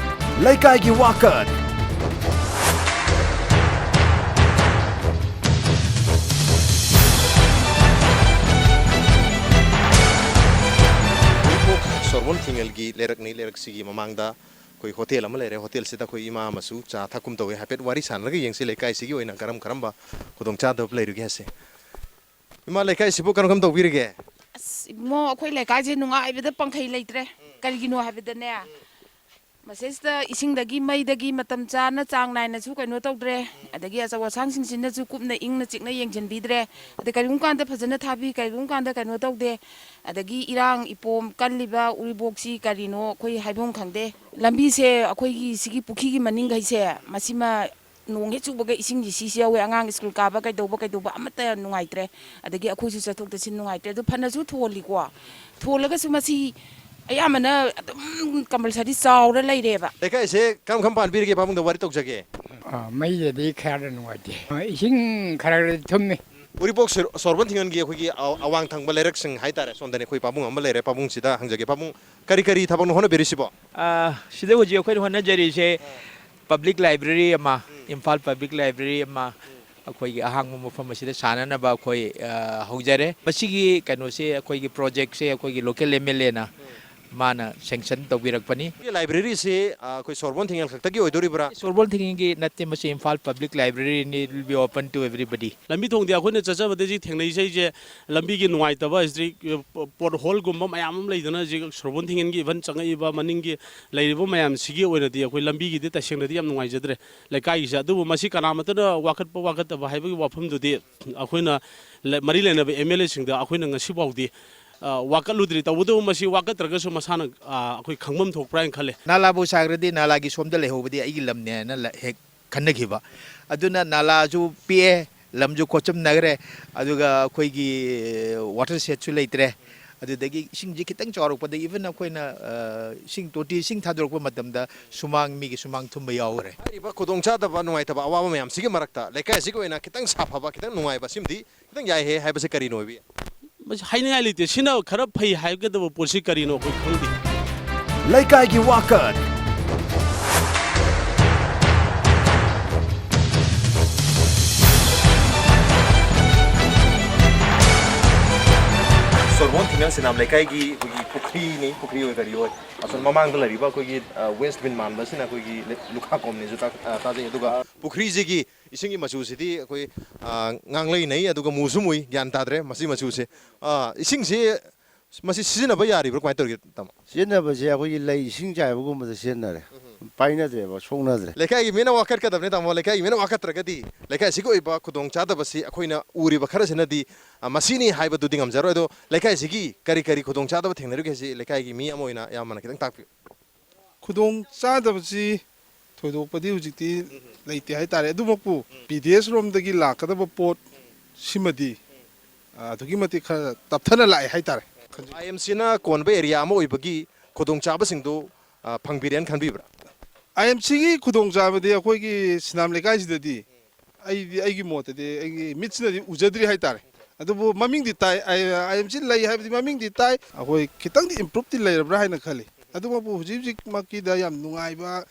ꯂꯩꯀꯥꯏꯒꯤ ꯋꯥꯀꯠ꯫ ꯎꯔꯤꯄꯣꯛ ꯁꯣꯔꯣꯟ ꯊꯤꯡꯉꯦꯜꯒꯤ ꯂꯩꯔꯛꯅꯤ꯫ ꯂꯩꯔꯛꯁꯤꯒꯤ ꯃꯃꯥꯡꯗ ꯑꯩꯈꯣꯏ ꯍꯣꯇꯦꯜ ꯑꯃ ꯂꯩꯔꯦ꯫ ꯍꯣꯇꯦꯜꯁꯤꯗ ꯑꯩꯈꯣꯏ ꯏꯃꯥ ꯑꯃꯁꯨ ꯆꯥ ꯊꯛꯀꯨꯝ ꯇꯧꯋꯦ꯫ ꯍꯥꯏꯐꯦꯠ ꯋꯥꯔꯤ ꯁꯥꯟꯅꯔꯒ ꯌꯦꯡꯁꯤ, ꯂꯩꯀꯥꯏꯁꯤꯒꯤ ꯑꯣꯏꯅ ꯀꯔꯝ ꯀꯔꯝꯕ ꯈꯨꯗꯣꯡꯆꯥꯗꯕ ꯂꯩꯔꯤꯒꯦ ꯍꯥꯏꯁꯦ꯫ ꯏꯃꯥ, ꯂꯩꯀꯥꯏꯁꯤꯕꯨ ꯀꯔꯝ ꯀꯔꯝ ꯇꯧꯕꯤꯔꯤꯒꯦ? ꯑꯁ ꯏꯕꯨꯡꯉꯣ, ꯑꯩꯈꯣꯏ ꯂꯩꯀꯥꯏꯁꯦ ꯅꯨꯡꯉꯥꯏꯕꯗ ꯄꯪꯈꯩ ꯂꯩꯇ꯭ꯔꯦ꯫ ꯀꯔꯤꯒꯤꯅꯣ ꯍꯥꯏꯕꯗꯅꯦ, ꯃꯁꯤꯗꯩꯁꯤꯗ ꯏꯁꯤꯡꯗꯒꯤ, ꯃꯩꯗꯒꯤ ꯃꯇꯝ ꯆꯥꯅ, ꯆꯥꯡ ꯅꯥꯏꯅꯁꯨ ꯀꯩꯅꯣ ꯇꯧꯗ꯭ꯔꯦ, ꯑꯗꯒꯤ ꯑꯆꯧ ꯑꯁꯥꯡꯁꯤꯡꯁꯤꯅꯁꯨ ꯀꯨꯞꯅ ꯏꯪꯅ ꯆꯤꯛꯅ ꯌꯦꯡꯁꯤꯟꯕꯤꯗ꯭ꯔꯦ, ꯑꯗꯩ ꯀꯔꯤꯒꯨꯝꯕ ꯀꯥꯟꯗ ꯐꯖꯅ ꯊꯥꯕꯤ, ꯀꯔꯤꯒꯨꯝꯕ ꯀꯥꯟꯗ ꯀꯩꯅꯣ ꯇꯧꯗꯦ, ꯑꯗꯒꯤ ꯏꯔꯥꯡ ꯏꯄꯣꯝ ꯀꯜꯂꯤꯕ ꯎꯔꯤꯕꯣꯛꯁꯤ ꯀꯔꯤꯅꯣ ꯑꯩꯈꯣꯏ ꯍꯥꯏꯐꯝ ꯈꯪꯗꯦ꯫ ꯂꯝꯕꯤꯁꯦ ꯑꯩꯈꯣꯏꯒꯤ ꯁꯤꯒꯤ ꯄꯨꯈ꯭ꯔꯤꯒꯤ ꯃꯅꯤꯡꯈꯩꯁꯦ, ꯃꯁꯤꯃ ꯅꯣꯡ ꯍꯦꯛ ꯆꯨꯕꯒ ꯏꯁꯤꯡꯁꯤ ꯁꯤ ꯌꯥꯎꯋꯦ꯫ ꯑꯉꯥꯡ ꯁ꯭ꯀꯨꯜ ꯀꯥꯕ ꯀꯩꯗꯧꯕ ꯀꯩꯗꯧꯕ ꯑꯃꯠꯇ ꯅꯨꯡꯉꯥꯏꯇ꯭ꯔꯦ, ꯑꯗꯒꯤ ꯑꯩꯈꯣꯏꯁꯨ ꯆꯠꯊꯣꯛ ꯆꯠꯁꯤꯟ ꯅꯨꯡꯉꯥꯏꯇ꯭ꯔꯦ꯫ ꯑꯗꯨ ꯐꯅꯁꯨ ꯊꯣꯜꯂꯤꯀꯣ, ꯊꯣꯜꯂꯒꯁꯨ ꯃꯁꯤ ꯑꯌꯥꯝꯕꯅ ꯑꯗꯨꯝ ꯀꯝꯄꯜꯁꯔꯤ ꯆꯥꯎꯔ ꯂꯩꯔꯦꯕ꯫ ꯂꯩꯀꯥꯏꯁꯦ ꯀꯔꯝ ꯀꯔꯝ ꯄꯥꯟꯕꯤꯔꯒꯦ? ꯄꯥꯕꯨꯡꯗ ꯋꯥꯔꯤ ꯇꯧꯖꯒꯦ꯫ ꯑꯥ, ꯃꯩꯗꯗꯤ ꯈꯔ ꯅꯨꯡꯉꯥꯏꯇꯦ꯫ ꯑꯥ, ꯏꯁꯤꯡ ꯈꯔ ꯈꯔ ꯊꯨꯝꯃꯤ꯫ ꯎꯔꯤꯄꯣꯛ ꯁꯣꯔ-, ꯁꯣꯔꯣꯛꯄꯝ ꯊꯤꯡꯉꯣꯟꯒꯤ ꯑꯩꯈꯣꯏꯒꯤ ꯑ-, ꯑꯋꯥꯡ ꯊꯪꯕ ꯂꯩꯔꯛꯁꯤꯡ ꯍꯥꯏꯇꯥꯔꯦ, ꯁꯣꯝꯗꯅꯤ ꯑꯩꯈꯣꯏ ꯄꯥꯕꯨꯡ ꯑꯃ ꯂꯩꯔꯦ꯫ ꯄꯥꯕꯨꯡꯁꯤꯗ ꯍꯪꯖꯒꯦ꯫ ꯄꯥꯕꯨꯡ, ꯀꯔꯤ ꯀꯔꯤ ꯊꯕꯛꯅꯣ ꯍꯣꯠꯅꯕꯤꯔꯤꯁꯤꯕꯣ? ꯑꯥ, ꯁꯤꯗ ꯍꯧꯖꯤꯛ ꯑꯩꯈꯣꯏꯅ ꯍꯣꯠꯅꯖꯔꯤꯁꯦ ꯄꯕ꯭ꯂꯤꯛ ꯂꯥꯏꯕ꯭ꯔꯦꯔꯤ ꯑꯃ, ꯏꯝꯐꯥꯜ ꯄꯕ꯭ꯂꯤꯛ ꯂꯥꯏꯕ꯭ꯔꯦꯔꯤ ꯑꯃ ꯑꯩꯈꯣꯏꯒꯤ ꯑꯍꯥꯡꯕ ꯃꯐꯝ ꯑꯁꯤꯗ ꯁꯥꯟꯅꯅꯕ ꯑꯩꯈꯣꯏ, ꯑ, ꯍꯧꯖꯔꯦ꯫ ꯃꯁꯤꯒꯤ ꯀꯩꯅꯣꯁꯦ, ꯑꯩꯈꯣꯏꯒꯤ ꯄ꯭ꯔꯣꯖꯦꯛꯁꯦ ꯑꯩꯈꯣꯏꯒꯤ ꯂꯣꯀꯦꯜ ꯑꯦꯝ ꯑꯦꯜ ꯑꯦꯅ ꯃꯥꯅ ꯁꯦꯡꯁꯟ ꯇꯧꯕꯤꯔꯛꯄꯅꯤ꯫ ꯂꯥꯏꯕ꯭ꯔꯦꯔꯤꯁꯤ, ꯑ, ꯑꯩꯈꯣꯏ ꯁꯣꯔꯣꯛꯄꯝ ꯊꯤꯡꯉꯣꯟ ꯈꯛꯇꯒꯤ ꯑꯣꯏꯗꯣꯔꯤꯕ꯭ꯔꯥ? ꯁꯣꯔꯣꯛꯄꯝ ꯊꯤꯡꯉꯣꯟꯒꯤ ꯅꯠꯇꯦ, ꯃꯁꯤ ꯏꯝꯐꯥꯜ ꯄꯕ꯭ꯂꯤꯛ ꯂꯥꯏꯕ꯭ꯔꯦꯔꯤꯅꯤ, it will be open to everybody꯫ ꯂꯝꯕꯤ ꯊꯣꯡꯗꯤ ꯑꯩꯈꯣꯏꯅ ꯆꯠꯆꯕꯗ ꯍꯧꯖꯤꯛ ꯊꯦꯡꯅꯔꯤꯁꯦ, ꯑꯩꯁꯦ ꯂꯝꯕꯤꯒꯤ ꯅꯨꯡꯉꯥꯏꯇꯕ, ꯍꯧꯖꯤꯛ ꯄꯣꯠ ꯍꯣꯜꯒꯨꯝꯕ ꯃꯌꯥꯝ ꯑꯃ ꯂꯩꯗꯅ, ꯍꯧꯖꯤꯛ ꯁꯣꯔꯣꯛꯄꯝ ꯊꯤꯡꯉꯣꯟꯒꯤ ꯏꯚꯟ ꯆꯪꯉꯛꯏꯕ ꯃꯅꯤꯡꯒꯤ ꯂꯩꯔꯤꯕ ꯃꯌꯥꯝꯁꯤꯒꯤ ꯑꯣꯏꯅꯗꯤ ꯑꯩꯈꯣꯏ ꯂꯝꯕꯤꯒꯤꯗꯤ ꯇꯁꯦꯡꯅꯗꯤ ꯌꯥꯝ ꯅꯨꯡꯉꯥꯏꯖꯗ꯭ꯔꯦ꯫ ꯂꯩꯀꯥꯏꯒꯤꯁꯦ꯫ ꯑꯗꯨꯕꯨ ꯃꯁꯤ ꯀꯅꯥꯃꯠꯇꯅ ꯋꯥꯀꯠꯄ ꯋꯥꯀꯠꯇꯕ ꯍꯥꯏꯕꯒꯤ ꯋꯥꯐꯝꯗꯨꯗꯤ ꯑꯩꯈꯣꯏꯅ ꯂ-, ꯃꯔꯤ ꯂꯩꯅꯕ ꯑꯦꯝ ꯑꯦꯜ ꯑꯦꯁꯤꯡꯗ ꯑꯩꯈꯣꯏꯅ ꯉꯁꯤꯐꯥꯎꯗꯤ, ꯑ, ꯋꯥꯀꯠꯂꯨꯗ꯭ꯔꯤ꯫ ꯇꯧꯕꯇꯕꯨ ꯃꯁꯤ ꯋꯥꯀꯠꯇ꯭ꯔꯒꯁꯨ ꯃꯁꯥꯅ, ꯑ, ꯑꯩꯈꯣꯏ ꯈꯪꯐꯝ ꯊꯣꯛꯄ꯭ꯔꯥ ꯍꯥꯏꯅ ꯈꯜꯂꯦ꯫ ꯅꯥꯂꯥꯕꯨ ꯁꯥꯈ꯭ꯔꯗꯤ ꯅꯥꯂꯥꯒꯤ ꯁꯣꯝꯗ ꯂꯩꯍꯧꯕꯗꯤ ꯑꯩꯒꯤ ꯂꯝꯅꯦ ꯍꯥꯏꯅ ꯂ-, ꯍꯦꯛ ꯈꯟꯅꯈꯤꯕ꯫ ꯑꯗꯨꯅ ꯅꯥꯂꯥꯁꯨ ꯄꯤꯛꯑꯦ, ꯂꯝꯁꯨ ꯈꯣꯠꯆꯝꯅꯈ꯭ꯔꯦ, ꯑꯗꯨꯒ ꯑꯩꯈꯣꯏꯒꯤ ꯋꯥꯇꯔ ꯁꯦꯠꯁꯨ ꯂꯩꯇ꯭ꯔꯦ꯫ ꯑꯗꯨꯗꯒꯤ ꯏꯁꯤꯡꯁꯤ ꯈꯤꯇꯪ ꯆꯥꯎꯔꯛꯄꯗ, ꯏꯚꯟ ꯑꯩꯈꯣꯏꯅ, ꯑ, ꯏꯁꯤꯡ ꯇꯣꯇꯤ ꯏꯁꯤꯡ ꯊꯥꯗꯣꯔꯛꯄ ꯃꯇꯝꯗ ꯁꯨꯃꯥꯡ, ꯃꯤꯒꯤ ꯁꯨꯃꯥꯡ ꯊꯨꯝꯕ ꯌꯥꯎꯈ꯭ꯔꯦ꯫ ꯍꯥꯏꯔꯤꯕ ꯈꯨꯗꯣꯡꯆꯥꯗꯕ, ꯅꯨꯡꯉꯥꯏꯇꯕ ꯑꯋꯥꯕ ꯃꯌꯥꯝꯁꯤꯒꯤ ꯃꯔꯛꯇ ꯂꯩꯀꯥꯏ ꯑꯁꯤꯒꯤ ꯑꯣꯏꯅ ꯈꯤꯇꯪ ꯁꯥꯐꯕ, ꯈꯤꯇꯪ ꯅꯨꯡꯉꯥꯏꯕ, ꯁꯤꯃꯗꯤ ꯈꯤꯇꯪ ꯌꯥꯏꯍꯦ ꯍꯥꯏꯕꯁꯦ ꯀꯔꯤꯅꯣ ꯑꯣꯏꯕꯤ? ꯃꯁꯤ ꯍꯥꯏꯅꯤꯡꯉꯥꯏ ꯂꯩꯇꯦ꯫ ꯁꯤꯅ ꯈꯔ ꯐꯩ ꯍꯥꯏꯒꯗꯕ ꯄꯣꯠꯁꯤ ꯀꯔꯤꯅꯣ ꯑꯩꯈꯣꯏ ꯈꯪꯗꯦ꯫ ꯂꯩꯀꯥꯏꯒꯤ ꯋꯥꯀꯠ꯫ ꯁꯣꯔꯣꯛꯄꯝ ꯊꯤꯡꯉꯣꯟ ꯁꯤꯅꯥꯝ ꯂꯩꯀꯥꯏꯒꯤ ꯑꯩꯈꯣꯏꯒꯤ ꯄꯨꯈ꯭ꯔꯤꯅꯤ, ꯄꯨꯈ꯭ꯔꯤ ꯑꯣꯏ ꯀꯔꯤ ꯑꯣꯏ꯫ ꯑꯁꯣꯝ ꯃꯃꯥꯡꯗ ꯂꯩꯔꯤꯕ ꯑꯩꯈꯣꯏꯒꯤ, ꯑ, ꯋꯦꯁ ꯕꯤꯟ ꯃꯥꯟꯕꯁꯤꯅ ꯑꯩꯈꯣꯏꯒꯤ ꯂꯩ-, ꯂꯨꯈꯥ ꯀꯣꯝꯅꯤꯁꯨ ꯇꯥ-, ꯑ, ꯇꯥꯖꯩ꯫ ꯑꯗꯨꯒ ꯄꯨꯈ꯭ꯔꯤꯁꯤꯒꯤ ꯏꯁꯤꯡꯒꯤ ꯃꯆꯨꯁꯤꯗꯤ ꯑꯩꯈꯣꯏ, ꯑ, ꯉꯥꯡꯂꯩꯅꯩ, ꯑꯗꯨꯒ ꯃꯨꯁꯨ ꯃꯨꯏ, ꯒ꯭ꯌꯥꯟ ꯇꯥꯗ꯭ꯔꯦ ꯃꯁꯤ ꯃꯆꯨꯁꯦ꯫ ꯑ, ꯏꯁꯤꯡꯁꯤ ꯃꯁꯤ ꯁꯤꯖꯤꯟꯅꯕ ꯌꯥꯔꯤꯕ꯭ꯔꯥ, ꯀꯃꯥꯏꯅ ꯇꯧꯔꯤꯒꯦ, ꯇꯥꯃꯣ? ꯁꯤꯖꯤꯟꯅꯕꯁꯦ ꯑꯩꯈꯣꯏꯒꯤ ꯂꯩ ꯏꯁꯤꯡ ꯆꯥꯏꯕꯒꯨꯝꯕꯗ ꯁꯤꯖꯤꯟꯅꯔꯦ꯫ ꯄꯥꯏꯅꯗ꯭ꯔꯦꯕ, ꯁꯣꯛꯅꯗ꯭ꯔꯦ꯫ ꯂꯩꯀꯥꯏꯒꯤ ꯃꯤꯅ ꯋꯥꯀꯠꯀꯗꯕꯅꯤ, ꯇꯥꯃꯣ꯫ ꯂꯩꯀꯥꯏꯒꯤ ꯃꯤꯅ ꯋꯥꯀꯠꯇ꯭ꯔꯒꯗꯤ ꯂꯩꯀꯥꯏ ꯑꯁꯤꯒꯤ ꯑꯣꯏꯕ ꯈꯨꯗꯣꯡꯆꯥꯗꯕꯁꯤ ꯑꯩꯈꯣꯏꯅ ꯎꯔꯤꯕ ꯈꯔꯁꯤꯅꯗꯤ, ꯑ, ꯃꯁꯤꯅꯤ ꯍꯥꯏꯕꯗꯨꯗꯤ ꯉꯝꯖꯔꯣꯏ꯫ ꯑꯗꯣ ꯂꯩꯀꯥꯏ ꯑꯁꯤꯒꯤ ꯀꯔꯤ ꯀꯔꯤ ꯈꯨꯗꯣꯡꯆꯥꯗꯕ ꯊꯦꯡꯅꯔꯤꯒꯦ ꯍꯥꯏꯁꯤ ꯂꯩꯀꯥꯏꯒꯤ ꯃꯤ ꯑꯃ ꯑꯣꯏꯅ ꯑꯌꯥꯝꯕꯅ ꯈꯤꯇꯪ ꯇꯥꯛꯄꯤꯌꯨ꯫ ꯈꯨꯗꯣꯡ ꯆꯥꯗꯕꯁꯤ ꯊꯣꯏꯗꯣꯛꯄꯗꯤ ꯍꯧꯖꯤꯛꯇꯤ ꯂꯩꯇꯦ ꯍꯥꯏꯇꯥꯔꯦ꯫ ꯑꯗꯨꯃꯛꯄꯨ ꯕꯤ ꯗꯤ ꯑꯦꯁ ꯔꯣꯝꯗꯒꯤ ꯂꯥꯛꯀꯗꯕ ꯄꯣꯠ ꯁꯤꯃꯗꯤ, ꯑ, ꯑꯗꯨꯛꯀꯤ ꯃꯇꯤꯛ ꯈꯔ ꯇꯞꯊꯅ ꯂꯥꯛꯑꯦ ꯍꯥꯏꯇꯥꯔꯦ꯫ ꯑꯥꯏ ꯑꯦꯝ ꯁꯤꯅ ꯀꯣꯟꯕ ꯑꯦꯔꯤꯌꯥ ꯑꯃ ꯑꯣꯏꯕꯒꯤ ꯈꯨꯗꯣꯡꯆꯥꯕꯁꯤꯡꯗꯨ, ꯑ, ꯐꯪꯕꯤꯔꯦꯅ ꯈꯟꯕꯤꯕ꯭ꯔꯥ? ꯑꯥꯏ ꯑꯦꯝ ꯁꯤꯒꯤ ꯈꯨꯗꯣꯡꯆꯥꯕꯗꯤ ꯑꯩꯈꯣꯏꯒꯤ ꯁꯤꯅꯥꯝ ꯂꯩꯀꯥꯏꯁꯤꯗꯗꯤ ꯑꯩꯗꯤ, ꯑꯩꯒꯤ ꯃꯣꯠꯇꯗꯤ, ꯑꯩꯒꯤ ꯃꯤꯠꯁꯤꯅꯗꯤ ꯎꯖꯗ꯭ꯔꯤ ꯍꯥꯏꯇꯥꯔꯦ꯫ ꯑꯗꯨꯕꯨ ꯃꯃꯤꯡꯗꯤ ꯇꯥꯏ, ꯑꯥꯏ ꯑꯦꯝ ꯁꯤ ꯂꯩ ꯍꯥꯏꯕꯗꯤ ꯃꯃꯤꯡꯗꯤ ꯇꯥꯏ꯫ ꯑꯩꯈꯣꯏ ꯈꯤꯇꯪꯗꯤ ꯏꯝꯄ꯭ꯔꯨꯞꯇꯤ ꯂꯩꯔꯕ꯭ꯔꯥ ꯍꯥꯏꯅ ꯈꯜꯂꯤ꯫ ꯑꯗꯨꯃꯛꯄꯨ ꯍꯧꯖꯤꯛ ꯍꯧꯖꯤꯛꯃꯛꯀꯤꯗ ꯌꯥꯝ ꯅꯨꯡꯉꯥꯏꯕ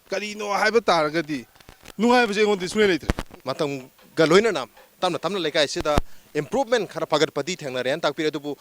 ꯀꯔꯤꯅꯣ ꯍꯥꯏꯕ ꯇꯥꯔꯒꯗꯤ, ꯅꯨꯡꯉꯥꯏꯕꯁꯦ ꯑꯩꯉꯣꯟꯗ ꯁꯨꯡꯂꯩ ꯂꯩꯇ꯭ꯔꯦ꯫ ꯃꯇꯝꯒ ꯂꯣꯏꯅꯅ ꯇꯞꯅ ꯇꯞꯅ ꯂꯩꯀꯥꯏ ꯑꯁꯤꯗ ꯏꯝꯄ꯭ꯔꯨꯞꯃꯦꯟ ꯈꯔ ꯐꯒꯠꯄꯗꯤ ꯊꯦꯡꯅꯔꯦꯅ ꯇꯥꯛꯄꯤꯔꯦ꯫ ꯑꯗꯨꯕꯨ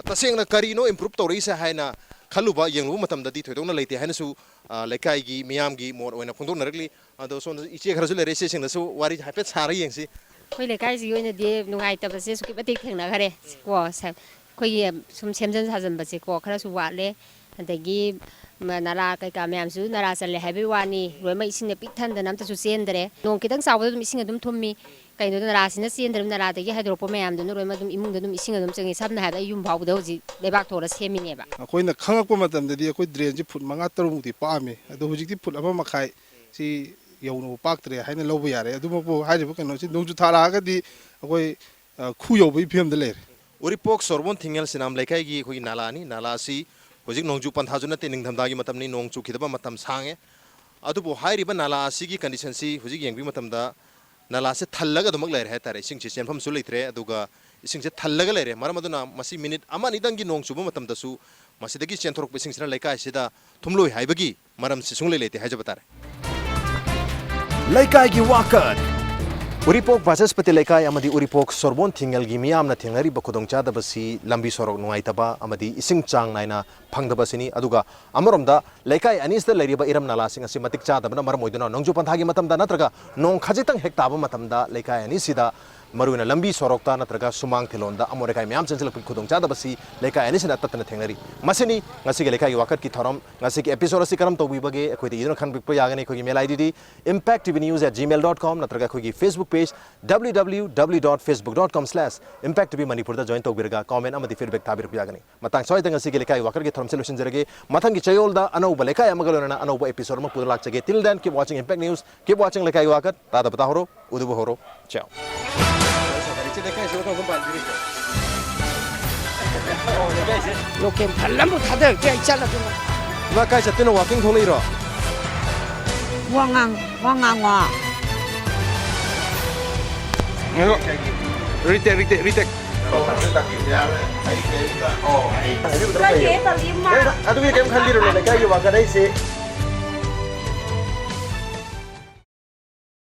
ꯇꯁꯦꯡꯅ ꯀꯔꯤꯅꯣ ꯏꯝꯄ꯭ꯔꯨꯞ ꯇꯧꯔꯛꯏꯁꯦ ꯍꯥꯏꯅ ꯈꯜꯂꯨꯕ, ꯌꯦꯡꯂꯨꯕ ꯃꯇꯝꯗꯗꯤ ꯊꯣꯏꯗꯣꯛꯅ ꯂꯩꯇꯦ ꯍꯥꯏꯅꯁꯨ, ꯑ, ꯂꯩꯀꯥꯏꯒꯤ ꯃꯤꯌꯥꯝꯒꯤ ꯃꯣꯠ ꯑꯣꯏꯅ ꯐꯣꯡꯗꯣꯛꯅꯔꯛꯂꯤ꯫ ꯑꯗꯣ ꯁꯣꯝꯗ ꯏꯆꯦ ꯈꯔꯁꯨ ꯂꯩꯔꯦ, ꯏꯆꯦꯁꯤꯡꯗꯁꯨ ꯋꯥꯔꯤ ꯍꯥꯏꯐꯦꯠ ꯁꯥꯔ ꯌꯦꯡꯁꯤ꯫ ꯑꯩꯈꯣꯏ ꯂꯩꯀꯥꯏꯁꯤꯒꯤ ꯑꯣꯏꯅꯗꯤ ꯅꯨꯡꯉꯥꯏꯇꯕꯁꯦ ꯑꯁꯨꯛꯀꯤ ꯃꯇꯤꯛ ꯊꯦꯡꯅꯈꯔꯦ ꯀꯣ꯫ ꯁ-, ꯑꯩꯈꯣꯏꯒꯤ ꯁꯨꯝ ꯁꯦꯝꯖꯤꯟ ꯁꯥꯖꯤꯟꯕꯁꯦꯀꯣ ꯈꯔꯁꯨ ꯋꯥꯠꯂꯦ꯫ ꯑꯗꯒꯤ ꯃ-, ꯅꯂꯥ ꯀꯩꯀꯥ ꯃꯌꯥꯝꯁꯨ, ꯅꯂꯥ ꯆꯜꯂꯦ ꯍꯥꯏꯕꯒꯤ ꯋꯥꯅꯤ, ꯂꯣꯏꯅꯃꯛ ꯏꯁꯤꯡꯅ ꯄꯤꯛ ꯊꯟꯗꯅ ꯑꯝꯇꯁꯨ ꯆꯦꯟꯗ꯭ꯔꯦ꯫ ꯅꯣꯡ ꯈꯤꯇꯪ ꯆꯥꯎꯕꯗ ꯑꯗꯨꯝ ꯏꯁꯤꯡ ꯑꯗꯨꯝ ꯊꯨꯝꯃꯤ꯫ ꯀꯩꯅꯣꯗ ꯅꯂꯥꯁꯤꯅ ꯆꯦꯟꯗ꯭ꯔꯕꯅꯤꯅ ꯅꯂꯥꯗꯒꯤ ꯍꯥꯏꯗꯣꯔꯛꯄ ꯃꯌꯥꯝꯗꯨꯅ ꯂꯣꯏꯅꯃꯛ ꯑꯗꯨꯝ ꯏꯃꯨꯡꯗ ꯑꯗꯨꯝ ꯏꯁꯤꯡ ꯑꯗꯨꯝ ꯆꯪꯉꯤ꯫ ꯁꯝꯅ ꯍꯥꯏꯔꯕꯗ ꯑꯩ ꯌꯨꯝ ꯐꯥꯎꯕꯗ ꯍꯧꯖꯤꯛ ꯂꯩꯕꯥꯛ ꯊꯣꯜꯂ ꯁꯦꯝꯃꯤꯅꯦꯕ꯫ ꯑꯩꯈꯣꯏꯅ ꯈꯪꯉꯛꯄ ꯃꯇꯝꯗꯗꯤ ꯑꯩꯈꯣꯏ ꯗ꯭ꯔꯦꯟꯁꯤ ꯐꯨꯠ ꯃꯉꯥ ꯇꯔꯨꯛꯃꯨꯛꯇꯤ ꯄꯥꯛꯑꯝꯃꯤ꯫ ꯑꯗꯣ ꯍꯧꯖꯤꯛꯇꯤ ꯐꯨꯠ ꯑꯃ ꯃꯈꯥꯏ ꯁꯤ ꯌꯧꯅꯕ ꯄꯥꯛꯇ꯭ꯔꯦ ꯍꯥꯏꯅ ꯂꯧꯕ ꯌꯥꯔꯦ꯫ ꯑꯗꯨꯃꯛꯄꯨ ꯍꯥꯏꯔꯤꯕ ꯀꯩꯅꯣꯁꯤ ꯅꯣꯡꯖꯨ ꯊꯥ ꯂꯥꯛꯑꯒꯗꯤ ꯑꯩꯈꯣꯏ, ꯑ, ꯈꯨ ꯌꯧꯕꯒꯤ ꯐꯤꯕꯝꯗ ꯂꯩꯔꯦ꯫ ꯎꯔꯤꯄꯣꯛ ꯁꯣꯔꯕꯣꯟ ꯊꯤꯡꯉꯦꯜ ꯁꯤꯅꯥꯝ ꯂꯩꯀꯥꯏꯒꯤ ꯑꯩꯈꯣꯏꯒꯤ ꯅꯥꯂꯥꯅꯤ꯫ ꯅꯥꯂꯥ ꯑꯁꯤ ꯍꯧꯖꯤꯛ ꯅꯣꯡꯖꯨ ꯄꯟꯊꯥꯁꯨ ꯅꯠꯇꯦ, ꯅꯤꯡꯊꯝꯊꯥꯒꯤ ꯃꯇꯝꯅꯤ, ꯅꯣꯡ ꯆꯨꯈꯤꯗꯕ ꯃꯇꯝ ꯁꯥꯡꯉꯦ꯫ ꯑꯗꯨꯕꯨ ꯍꯥꯏꯔꯤꯕ ꯅꯥꯂꯥ ꯑꯁꯤꯒꯤ ꯀꯟꯗꯤꯁꯟꯁꯤ ꯍꯧꯖꯤꯛ ꯌꯦꯡꯕꯤꯕ ꯃꯇꯝꯗ ꯅꯥꯂꯥꯁꯦ ꯊꯜꯂꯒ ꯑꯗꯨꯃꯛ ꯂꯩꯔꯦ ꯍꯥꯏꯇꯥꯔꯦ꯫ ꯏꯁꯤꯡꯁꯦ ꯆꯦꯟꯐꯝꯁꯨ ꯂꯩꯇ꯭ꯔꯦ, ꯑꯗꯨꯒ ꯏꯁꯤꯡꯁꯦ ꯊꯜꯂꯒ ꯂꯩꯔꯦ꯫ ꯃꯔꯝ ꯑꯗꯨꯅ ꯃꯁꯤ ꯃꯤꯅꯤꯠ ꯑꯃ ꯑꯅꯤꯗꯪꯒꯤ ꯅꯣꯡ ꯆꯨꯕ ꯃꯇꯝꯗꯁꯨ ꯃꯁꯤꯗꯒꯤ ꯆꯦꯟꯊꯣꯔꯛꯄ ꯏꯁꯤꯡꯁꯤꯅ ꯂꯩꯀꯥꯏ ꯑꯁꯤꯗ ꯊꯨꯝꯂꯣꯏ ꯍꯥꯏꯕꯒꯤ ꯃꯔꯝꯁꯤ ꯁꯨꯡꯂꯩ ꯂꯩꯇꯦ ꯍꯥꯏꯖꯕ ꯇꯥꯔꯦ꯫ ꯂꯩꯀꯥꯏꯒꯤ ꯋꯥꯀꯠ꯫ ꯎꯔꯤꯄꯣꯛ ꯕꯥꯆꯁꯄꯇꯤ ꯂꯩꯀꯥꯏ ꯑꯃꯗꯤ ꯎꯔꯤꯄꯣꯛ ꯁꯣꯔꯕꯣꯟ ꯊꯤꯡꯉꯦꯜꯒꯤ ꯃꯤꯌꯥꯝꯅ ꯊꯦꯡꯅꯔꯤꯕ ꯈꯨꯗꯣꯡꯆꯥꯗꯕꯁꯤ ꯂꯝꯕꯤ ꯁꯣꯔꯣꯛ ꯅꯨꯡꯉꯥꯏꯇꯕ ꯑꯃꯗꯤ ꯏꯁꯤꯡ ꯆꯥꯡ ꯅꯥꯏꯅ ꯐꯪꯗꯕ ꯑꯁꯤꯅꯤ꯫ ꯑꯗꯨꯒ ꯑꯃꯔꯣꯝꯗ ꯂꯩꯀꯥꯏ ꯑꯅꯤꯁꯤꯗ ꯂꯩꯔꯤꯕ ꯏꯔꯝ ꯅꯥꯂꯥꯁꯤꯡ ꯑꯁꯤ ꯃꯇꯤꯛ ꯆꯥꯗꯕꯅ ꯃꯔꯝ ꯑꯣꯏꯗꯨꯅ ꯅꯣꯡꯖꯨ ꯄꯟꯊꯥꯒꯤ ꯃꯇꯝꯗ ꯅꯠꯇ꯭ꯔꯒ ꯅꯣꯡ ꯈꯖꯤꯛꯇꯪ ꯍꯦꯛ ꯇꯥꯕ ꯃꯇꯝꯗ ꯂꯩꯀꯥꯏ ꯑꯅꯤꯁꯤꯗ ꯃꯔꯨꯑꯣꯏꯅ ꯂꯝꯕꯤ ꯁꯣꯔꯣꯛꯇ ꯅꯠꯇ꯭ꯔꯒ ꯁꯨꯃꯥꯡ ꯊꯤꯂꯣꯟꯗ ꯑꯃꯣꯠ ꯑꯀꯥꯏ ꯃꯌꯥꯝ ꯆꯦꯟꯁꯤꯜꯂꯛꯄꯒꯤ ꯈꯨꯗꯣꯡꯆꯥꯗꯕꯁꯤ ꯂꯩꯀꯥꯏ ꯑꯅꯤꯁꯤꯅ ꯇꯠꯇꯅ ꯊꯦꯡꯅꯔꯤ꯫ ꯃꯁꯤꯅꯤ ꯉꯁꯤꯒꯤ ꯂꯩꯀꯥꯏꯒꯤ ꯋꯥꯀꯠꯀꯤ ꯊꯧꯔꯝ꯫ ꯉꯁꯤꯒꯤ episode ꯑꯁꯤ ꯀꯔꯝ ꯇꯧꯕꯤꯕꯒꯦ? ꯑꯩꯈꯣꯏꯗ ꯏꯗꯨꯅ ꯈꯪꯕꯤꯔꯛꯄ ꯌꯥꯒꯅꯤ꯫ ꯑꯩꯈꯣꯏꯒꯤ mail ID D impact T V news at gmail dot com ꯅꯠꯇ꯭ꯔꯒ ꯑꯩꯈꯣꯏꯒꯤ Facebook page w w w dot facebook dot com slash impact T V ꯃꯅꯤꯄꯨꯔꯗ join ꯇꯧꯕꯤꯔꯒ comment ꯑꯃꯗꯤ feedback ꯊꯥꯕꯤꯔꯛꯄ ꯌꯥꯒꯅꯤ꯫ ꯃꯇꯥꯡ ꯁ꯭ꯋꯥꯏꯗ ꯉꯁꯤꯒꯤ ꯂꯩꯀꯥꯏꯒꯤ ꯋꯥꯀꯠꯀꯤ ꯊꯧꯔꯝꯁꯤ ꯂꯣꯏꯁꯤꯟꯖꯔꯒꯦ꯫ ꯃꯊꯪꯒꯤ ꯆꯌꯣꯜꯗ ꯑꯅꯧꯕ ꯂꯩꯀꯥꯏ ꯑꯃꯒ ꯂꯣꯏꯅꯅ ꯑꯅꯧꯕ episode ꯑꯃ ꯄꯨꯗꯨꯅ ꯂꯥꯛꯆꯒꯦ꯫ Till then, keep watching Impact News, keep watching ꯂꯩꯀꯥꯏꯒꯤ ꯋꯥꯀꯠ꯫ ꯇꯥꯗꯕ ꯇꯥꯍꯧꯔꯣ, ꯎꯗꯕ ꯍꯧꯔꯣ꯫ Ciao. ꯂꯣꯀꯦꯜ ꯐꯜ ꯑꯃꯕꯨ ꯊꯥꯗꯔꯛꯇꯦ, ꯑꯩ ꯆꯠꯂꯗꯨꯅ꯫ ꯏꯃꯥ, ꯀꯥꯏ ꯆꯠꯇꯣꯏꯅꯣ? Walking ꯊꯣꯛꯂꯛꯏꯔꯣ? ꯋꯥ ꯉꯥꯡ-, ꯋꯥ ꯉꯥꯡꯉꯣ꯫ ꯉꯥꯏꯈꯣ꯫ Retake, retake, retake. ꯀꯔꯤ ꯇꯧꯔꯤ ꯏꯃꯥ? ꯑꯗꯨꯒꯤ ꯀꯩꯝ ꯈꯟꯕꯤꯔꯨꯅꯨ, ꯂꯩꯀꯥꯏꯒꯤ ꯋꯥꯀꯠ ꯑꯩꯁꯦ